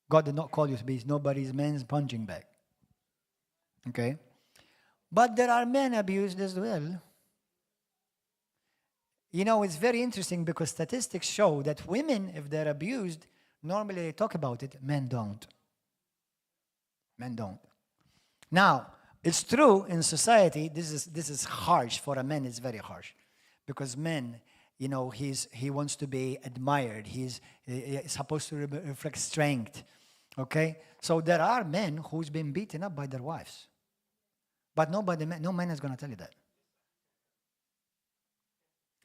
God did not call you to be nobody's man's punching bag. Okay? But there are men abused as well. It's very interesting because statistics show that women, if they're abused, normally they talk about it. Men don't. Men don't. Now, it's true in society, this is harsh. For a man, it's very harsh. Because men, he wants to be admired. He's supposed to reflect strength. Okay? So there are men who's been beaten up by their wives. But no man is going to tell you that.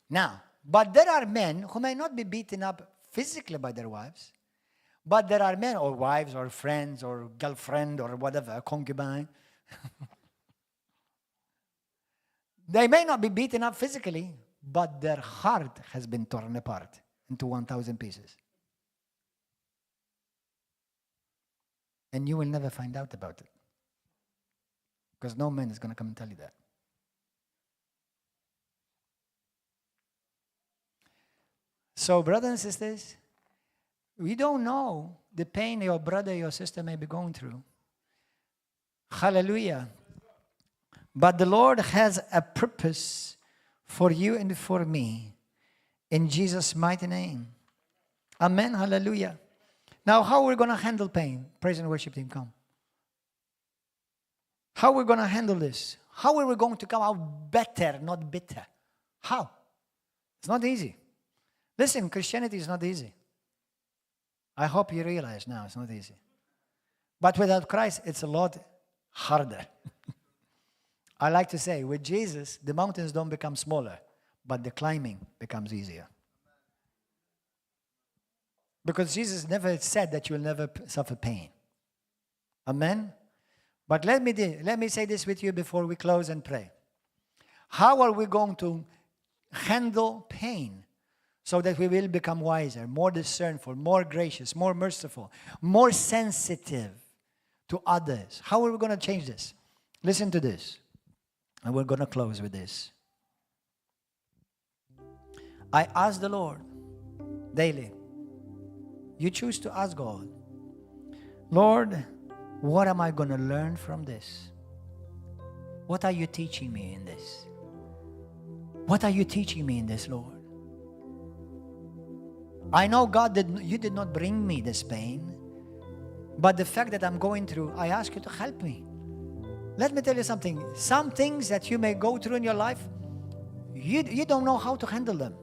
Now, but there are men who may not be beaten up physically by their wives, but there are men or wives or friends or girlfriend or whatever, concubine. They may not be beaten up physically, but their heart has been torn apart into 1,000 pieces. And you will never find out about it. Because no man is going to come and tell you that. So, brothers and sisters, we don't know the pain your brother, your sister may be going through. Hallelujah. But the Lord has a purpose for you and for me in Jesus' mighty name. Amen. Hallelujah. Now, how are we going to handle pain? Praise and worship team, come. How are we going to handle this? How are we going to come out better, not bitter? How? It's not easy. Listen, Christianity is not easy. I hope you realize now it's not easy. But without Christ, it's a lot harder. I like to say, with Jesus, the mountains don't become smaller, but the climbing becomes easier. Because Jesus never said that you will never suffer pain. Amen? But let me say this with you before we close and pray. How are we going to handle pain so that we will become wiser, more discernful, more gracious, more merciful, more sensitive to others? How are we going to change this? Listen to this. And we're going to close with this. I ask the Lord daily. You choose to ask God, Lord, what am I going to learn from this? What are you teaching me in this? What are you teaching me in this, Lord? I know, God, that you did not bring me this pain, but the fact that I'm going through, I ask you to help me. Let me tell you something. Some things that you may go through in your life, you don't know how to handle them.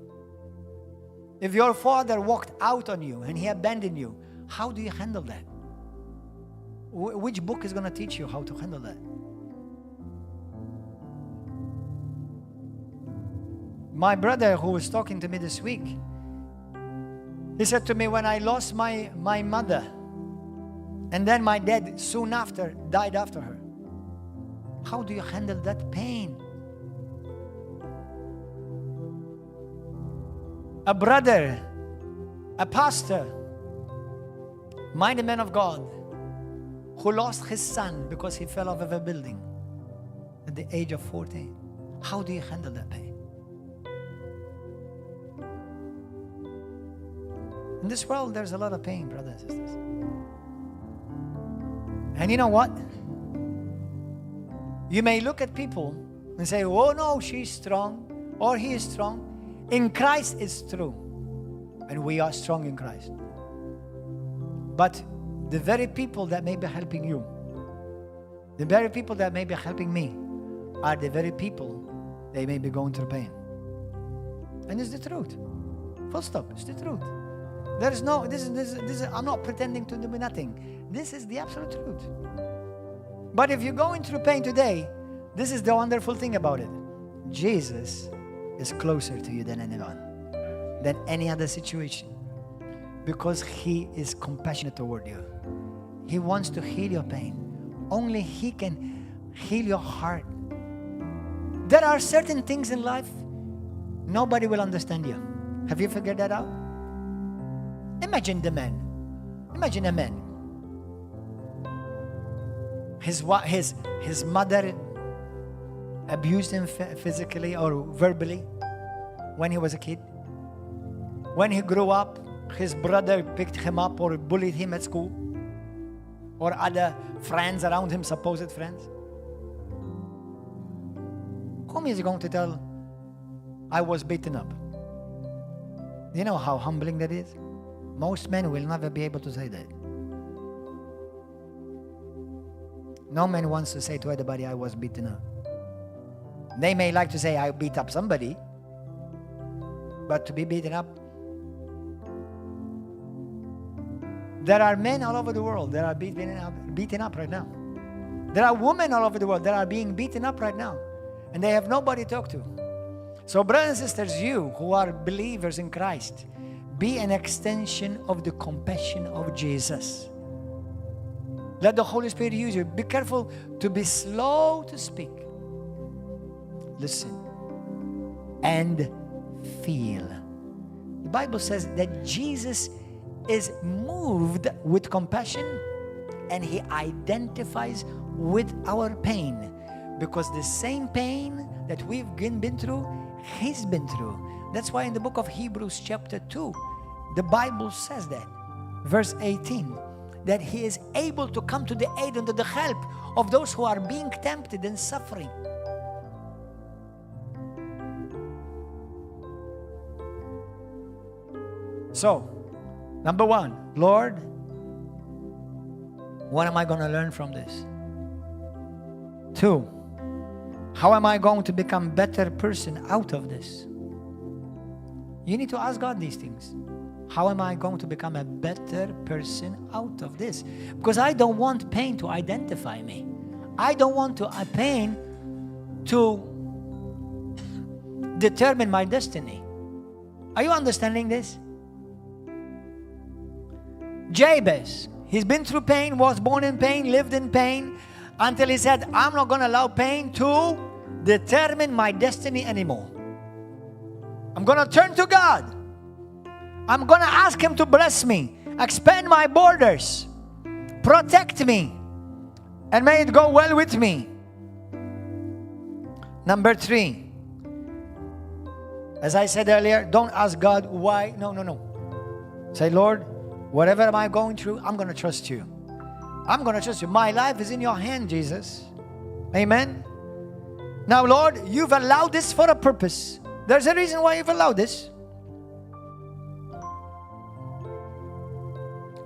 If your father walked out on you and he abandoned you, how do you handle that? Which book is going to teach you how to handle that? My brother, who was talking to me this week, he said to me, when I lost my mother, and then my dad soon after died after her, how do you handle that pain? A brother, a pastor, mighty man of God, who lost his son because he fell off of a building at the age of 14. How do you handle that pain? In this world, there's a lot of pain, brothers and sisters. And you know what? You may look at people and say, oh no, she's strong, or he is strong. In Christ, it's true. And we are strong in Christ. But the very people that may be helping you, the very people that may be helping me, are the very people they may be going through pain. And it's the truth. Full stop. It's the truth. There is no, this is, I'm not pretending to do nothing. This is the absolute truth. But if you're going through pain today, this is the wonderful thing about it. Jesus is closer to you than anyone, than any other situation. Because He is compassionate toward you. He wants to heal your pain. Only He can heal your heart. There are certain things in life, nobody will understand you. Have you figured that out? Imagine the man. Imagine a man. His mother abused him physically or verbally when he was a kid. When he grew up, his brother picked him up or bullied him at school, or other friends around him, supposed friends. Whom is he going to tell, I was beaten up? You know how humbling that is? Most men will never be able to say that. No man wants to say to anybody, I was beaten up. They may like to say, I beat up somebody, but to be beaten up. There are men all over the world that are beaten up right now. There are women all over the world that are being beaten up right now, and they have nobody to talk to. So brothers and sisters, you who are believers in Christ, be an extension of the compassion of Jesus. Let the Holy Spirit use you. Be careful to be slow to speak. Listen and feel. The Bible says that Jesus is moved with compassion and He identifies with our pain, because the same pain that we've been through, He's been through. That's why in the book of Hebrews chapter 2, the Bible says that, verse 18, that He is able to come to the aid and to the help of those who are being tempted and suffering. So, number one, Lord, what am I going to learn from this? 2, how am I going to become a better person out of this? You need to ask God these things. How am I going to become a better person out of this? Because I don't want pain to identify me. I don't want pain to determine my destiny. Are you understanding this? Jabez, he's been through pain, was born in pain, lived in pain, until he said, I'm not going to allow pain to determine my destiny anymore. I'm going to turn to God. I'm going to ask Him to bless me, expand my borders, protect me, and may it go well with me. Number 3, As I said earlier, don't ask God why. No. Say, Lord, whatever am I going through, I'm going to trust you. I'm going to trust you. My life is in your hand, Jesus. Amen. Now, Lord, you've allowed this for a purpose. There's a reason why you've allowed this.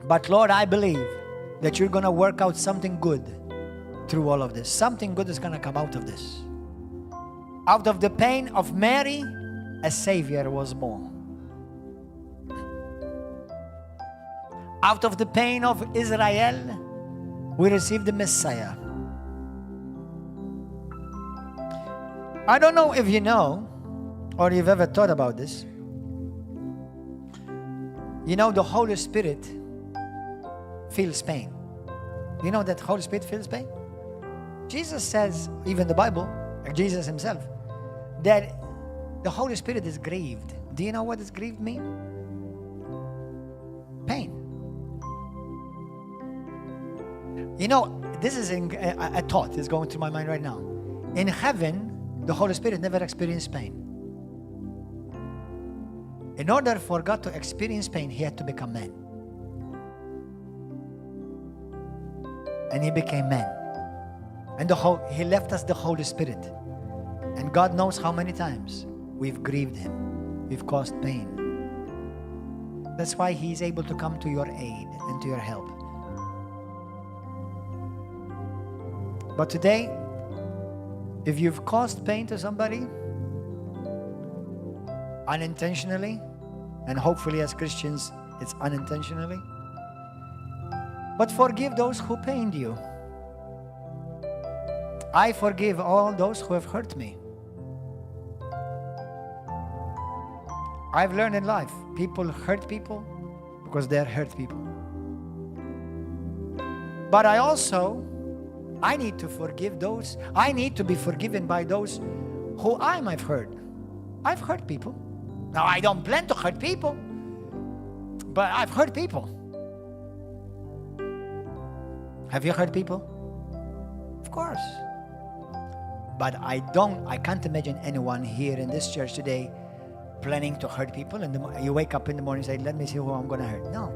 But Lord, I believe that you're going to work out something good through all of this. Something good is going to come out of this. Out of the pain of Mary, a Savior was born. Out of the pain of Israel, we received the Messiah. I don't know if you know or you've ever thought about this. You know, the Holy Spirit feels pain. You know that Holy Spirit feels pain? Jesus says, even the Bible, Jesus himself, that the Holy Spirit is grieved. Do you know what does grieved mean? Pain. You know, this is a thought is going through my mind right now. In heaven, the Holy Spirit never experienced pain. In order for God to experience pain, he had to become man. And he became man. And he left us the Holy Spirit. And God knows how many times we've grieved him. We've caused pain. That's why he's able to come to your aid and to your help. But today, if you've caused pain to somebody unintentionally, and hopefully as Christians it's unintentionally, but forgive those who pained you. I forgive all those who have hurt me. I've learned in life, people hurt people because they're hurt people. But I need to forgive those. I need to be forgiven by those who I might have hurt. I've hurt people. Now, I don't plan to hurt people, but I've hurt people. Have you hurt people? Of course. But I can't imagine anyone here in this church today planning to hurt people. And you wake up in the morning and say, let me see who I'm going to hurt. No.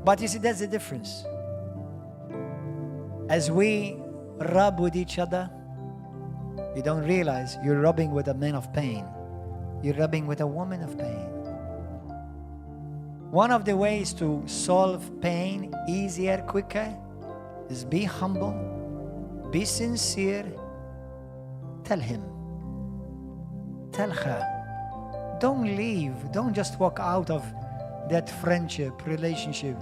But you see, that's the difference. As we rub with each other, you don't realize you're rubbing with a man of pain. You're rubbing with a woman of pain. One of the ways to solve pain easier, quicker, is be humble, be sincere, tell him, tell her. Don't leave, don't just walk out of that friendship, relationship.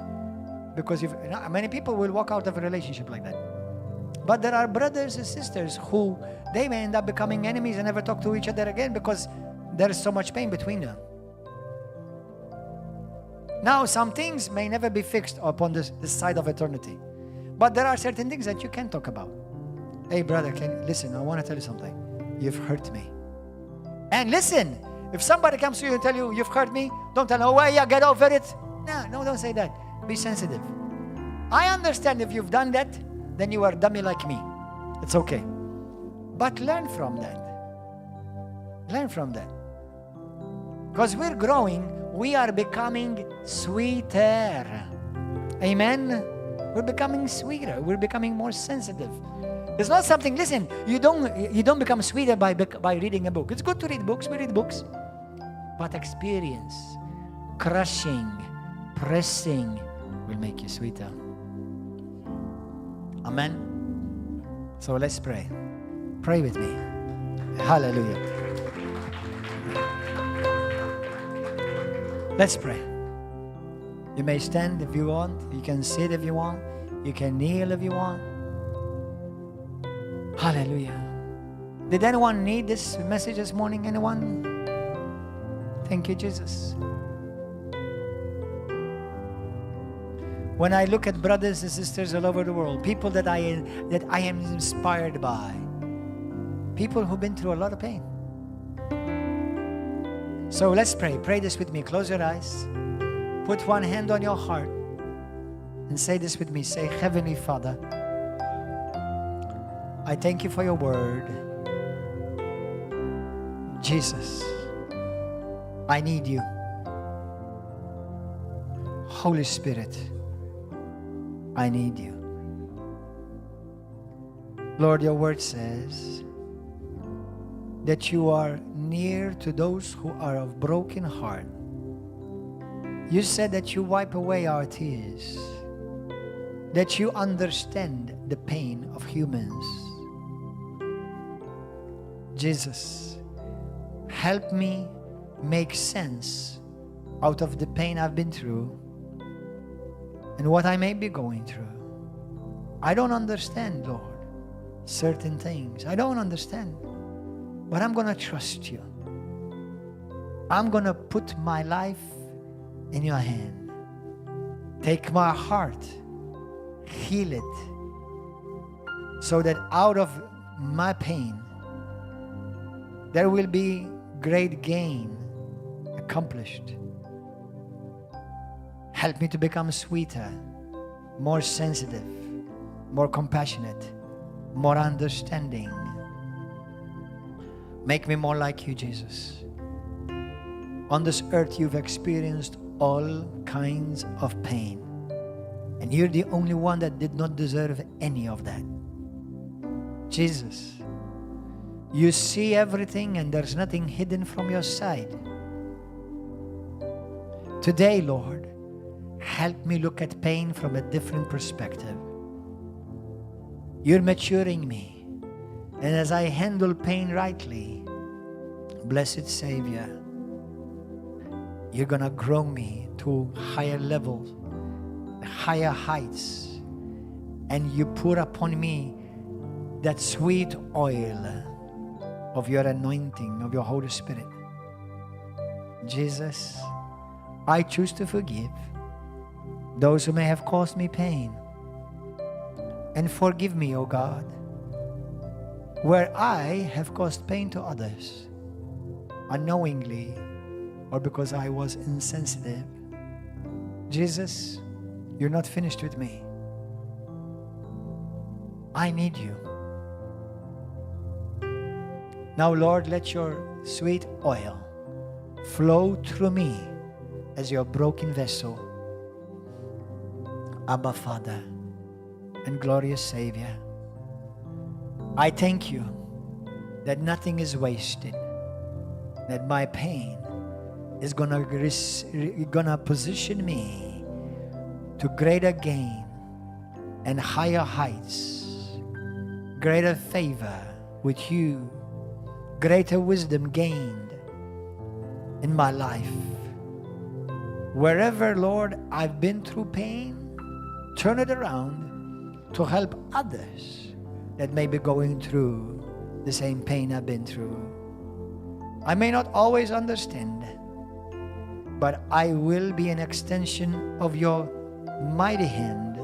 Because many people will walk out of a relationship like that. But there are brothers and sisters who they may end up becoming enemies and never talk to each other again because there is so much pain between them. Now, some things may never be fixed upon this side of eternity. But there are certain things that you can talk about. Hey, brother, listen, I want to tell you something. You've hurt me. And listen, if somebody comes to you and tell you, you've hurt me, don't tell them, oh, well, yeah, get over it. No, don't say that. Be sensitive. I understand if you've done that, then you are dummy like me. It's okay. But learn from that. Learn from that. Because we're growing, we are becoming sweeter. Amen? We're becoming sweeter. We're becoming more sensitive. It's not something, listen, you don't become sweeter by reading a book. It's good to read books, we read books. But experience, crushing, pressing will make you sweeter. Amen? So let's pray. Pray with me. Hallelujah. Let's pray. You may stand if you want. You can sit if you want. You can kneel if you want. Hallelujah. Did anyone need this message this morning? Anyone? Thank you, Jesus. When I look at brothers and sisters all over the world, people that I am inspired by, people who've been through a lot of pain. So let's pray. Pray this with me. Close your eyes. Put one hand on your heart and say this with me. Say, Heavenly Father, I thank you for your word. Jesus, I need you. Holy Spirit, I need you. Lord, your word says that you are near to those who are of broken heart. You said that you wipe away our tears, that you understand the pain of humans. Jesus, help me make sense out of the pain I've been through and what I may be going through. I don't understand, Lord, certain things. I don't understand, but I'm going to trust you. I'm going to put my life in your hand. Take my heart, heal it, so that out of my pain, there will be great gain accomplished. Help me to become sweeter, more sensitive, more compassionate, more understanding. Make me more like you, Jesus. On this earth, you've experienced all kinds of pain, and you're the only one that did not deserve any of that. Jesus, you see everything and there's nothing hidden from your sight. Today, Lord, help me look at pain from a different perspective. You're maturing me, and as I handle pain rightly, blessed Savior, you're gonna grow me to higher levels, higher heights, and you pour upon me that sweet oil of your anointing, of your Holy Spirit. Jesus, I choose to forgive those who may have caused me pain. And forgive me, O God, where I have caused pain to others, unknowingly or because I was insensitive. Jesus, you're not finished with me. I need you. Now, Lord, let your sweet oil flow through me as your broken vessel. Abba, Father, and glorious Savior, I thank you that nothing is wasted, that my pain is gonna position me to greater gain and higher heights, greater favor with you, greater wisdom gained in my life. Wherever, Lord, I've been through pain, turn it around to help others that may be going through the same pain I've been through. I may not always understand, but I will be an extension of your mighty hand,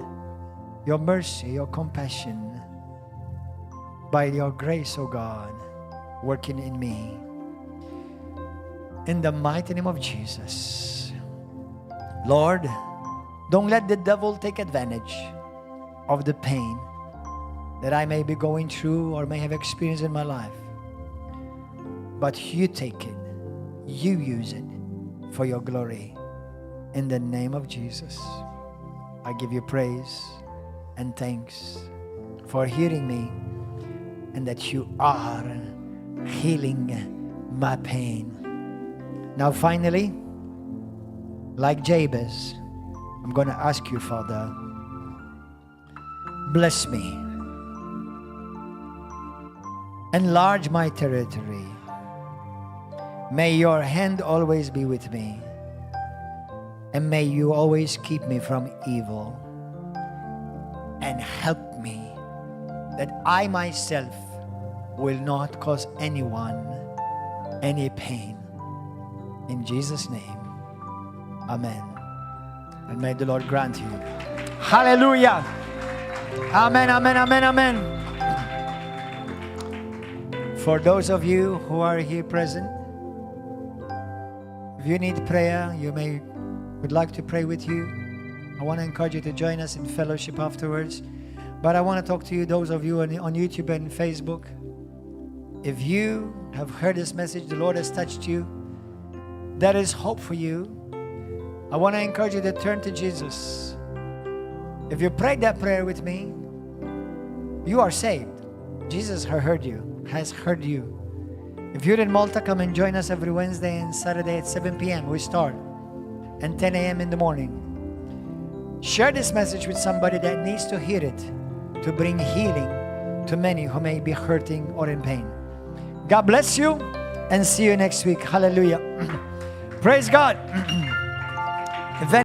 your mercy, your compassion, by your grace, O God, working in me. In the mighty name of Jesus, Lord, don't let the devil take advantage of the pain that I may be going through or may have experienced in my life. But you take it, you use it for your glory. In the name of Jesus, I give you praise and thanks for hearing me, and that you are healing my pain. Now finally, like Jabez, I'm going to ask you, Father, bless me. Enlarge my territory. May your hand always be with me. And may you always keep me from evil. And help me that I myself will not cause anyone any pain. In Jesus' name, amen. And may the Lord grant you. Hallelujah. Amen, amen, amen, amen. For those of you who are here present, if you need prayer, would like to pray with you, I want to encourage you to join us in fellowship afterwards. But I want to talk to you, those of you on YouTube and Facebook. If you have heard this message, the Lord has touched you, there is hope for you. I want to encourage you to turn to Jesus. If you prayed that prayer with me, you are saved. Jesus has heard you. If you're in Malta, come and join us every Wednesday and Saturday at 7 p.m. We start, and 10 a.m. in the morning. Share this message with somebody that needs to hear it, to bring healing to many who may be hurting or in pain. God bless you, and see you next week. Hallelujah. Praise God.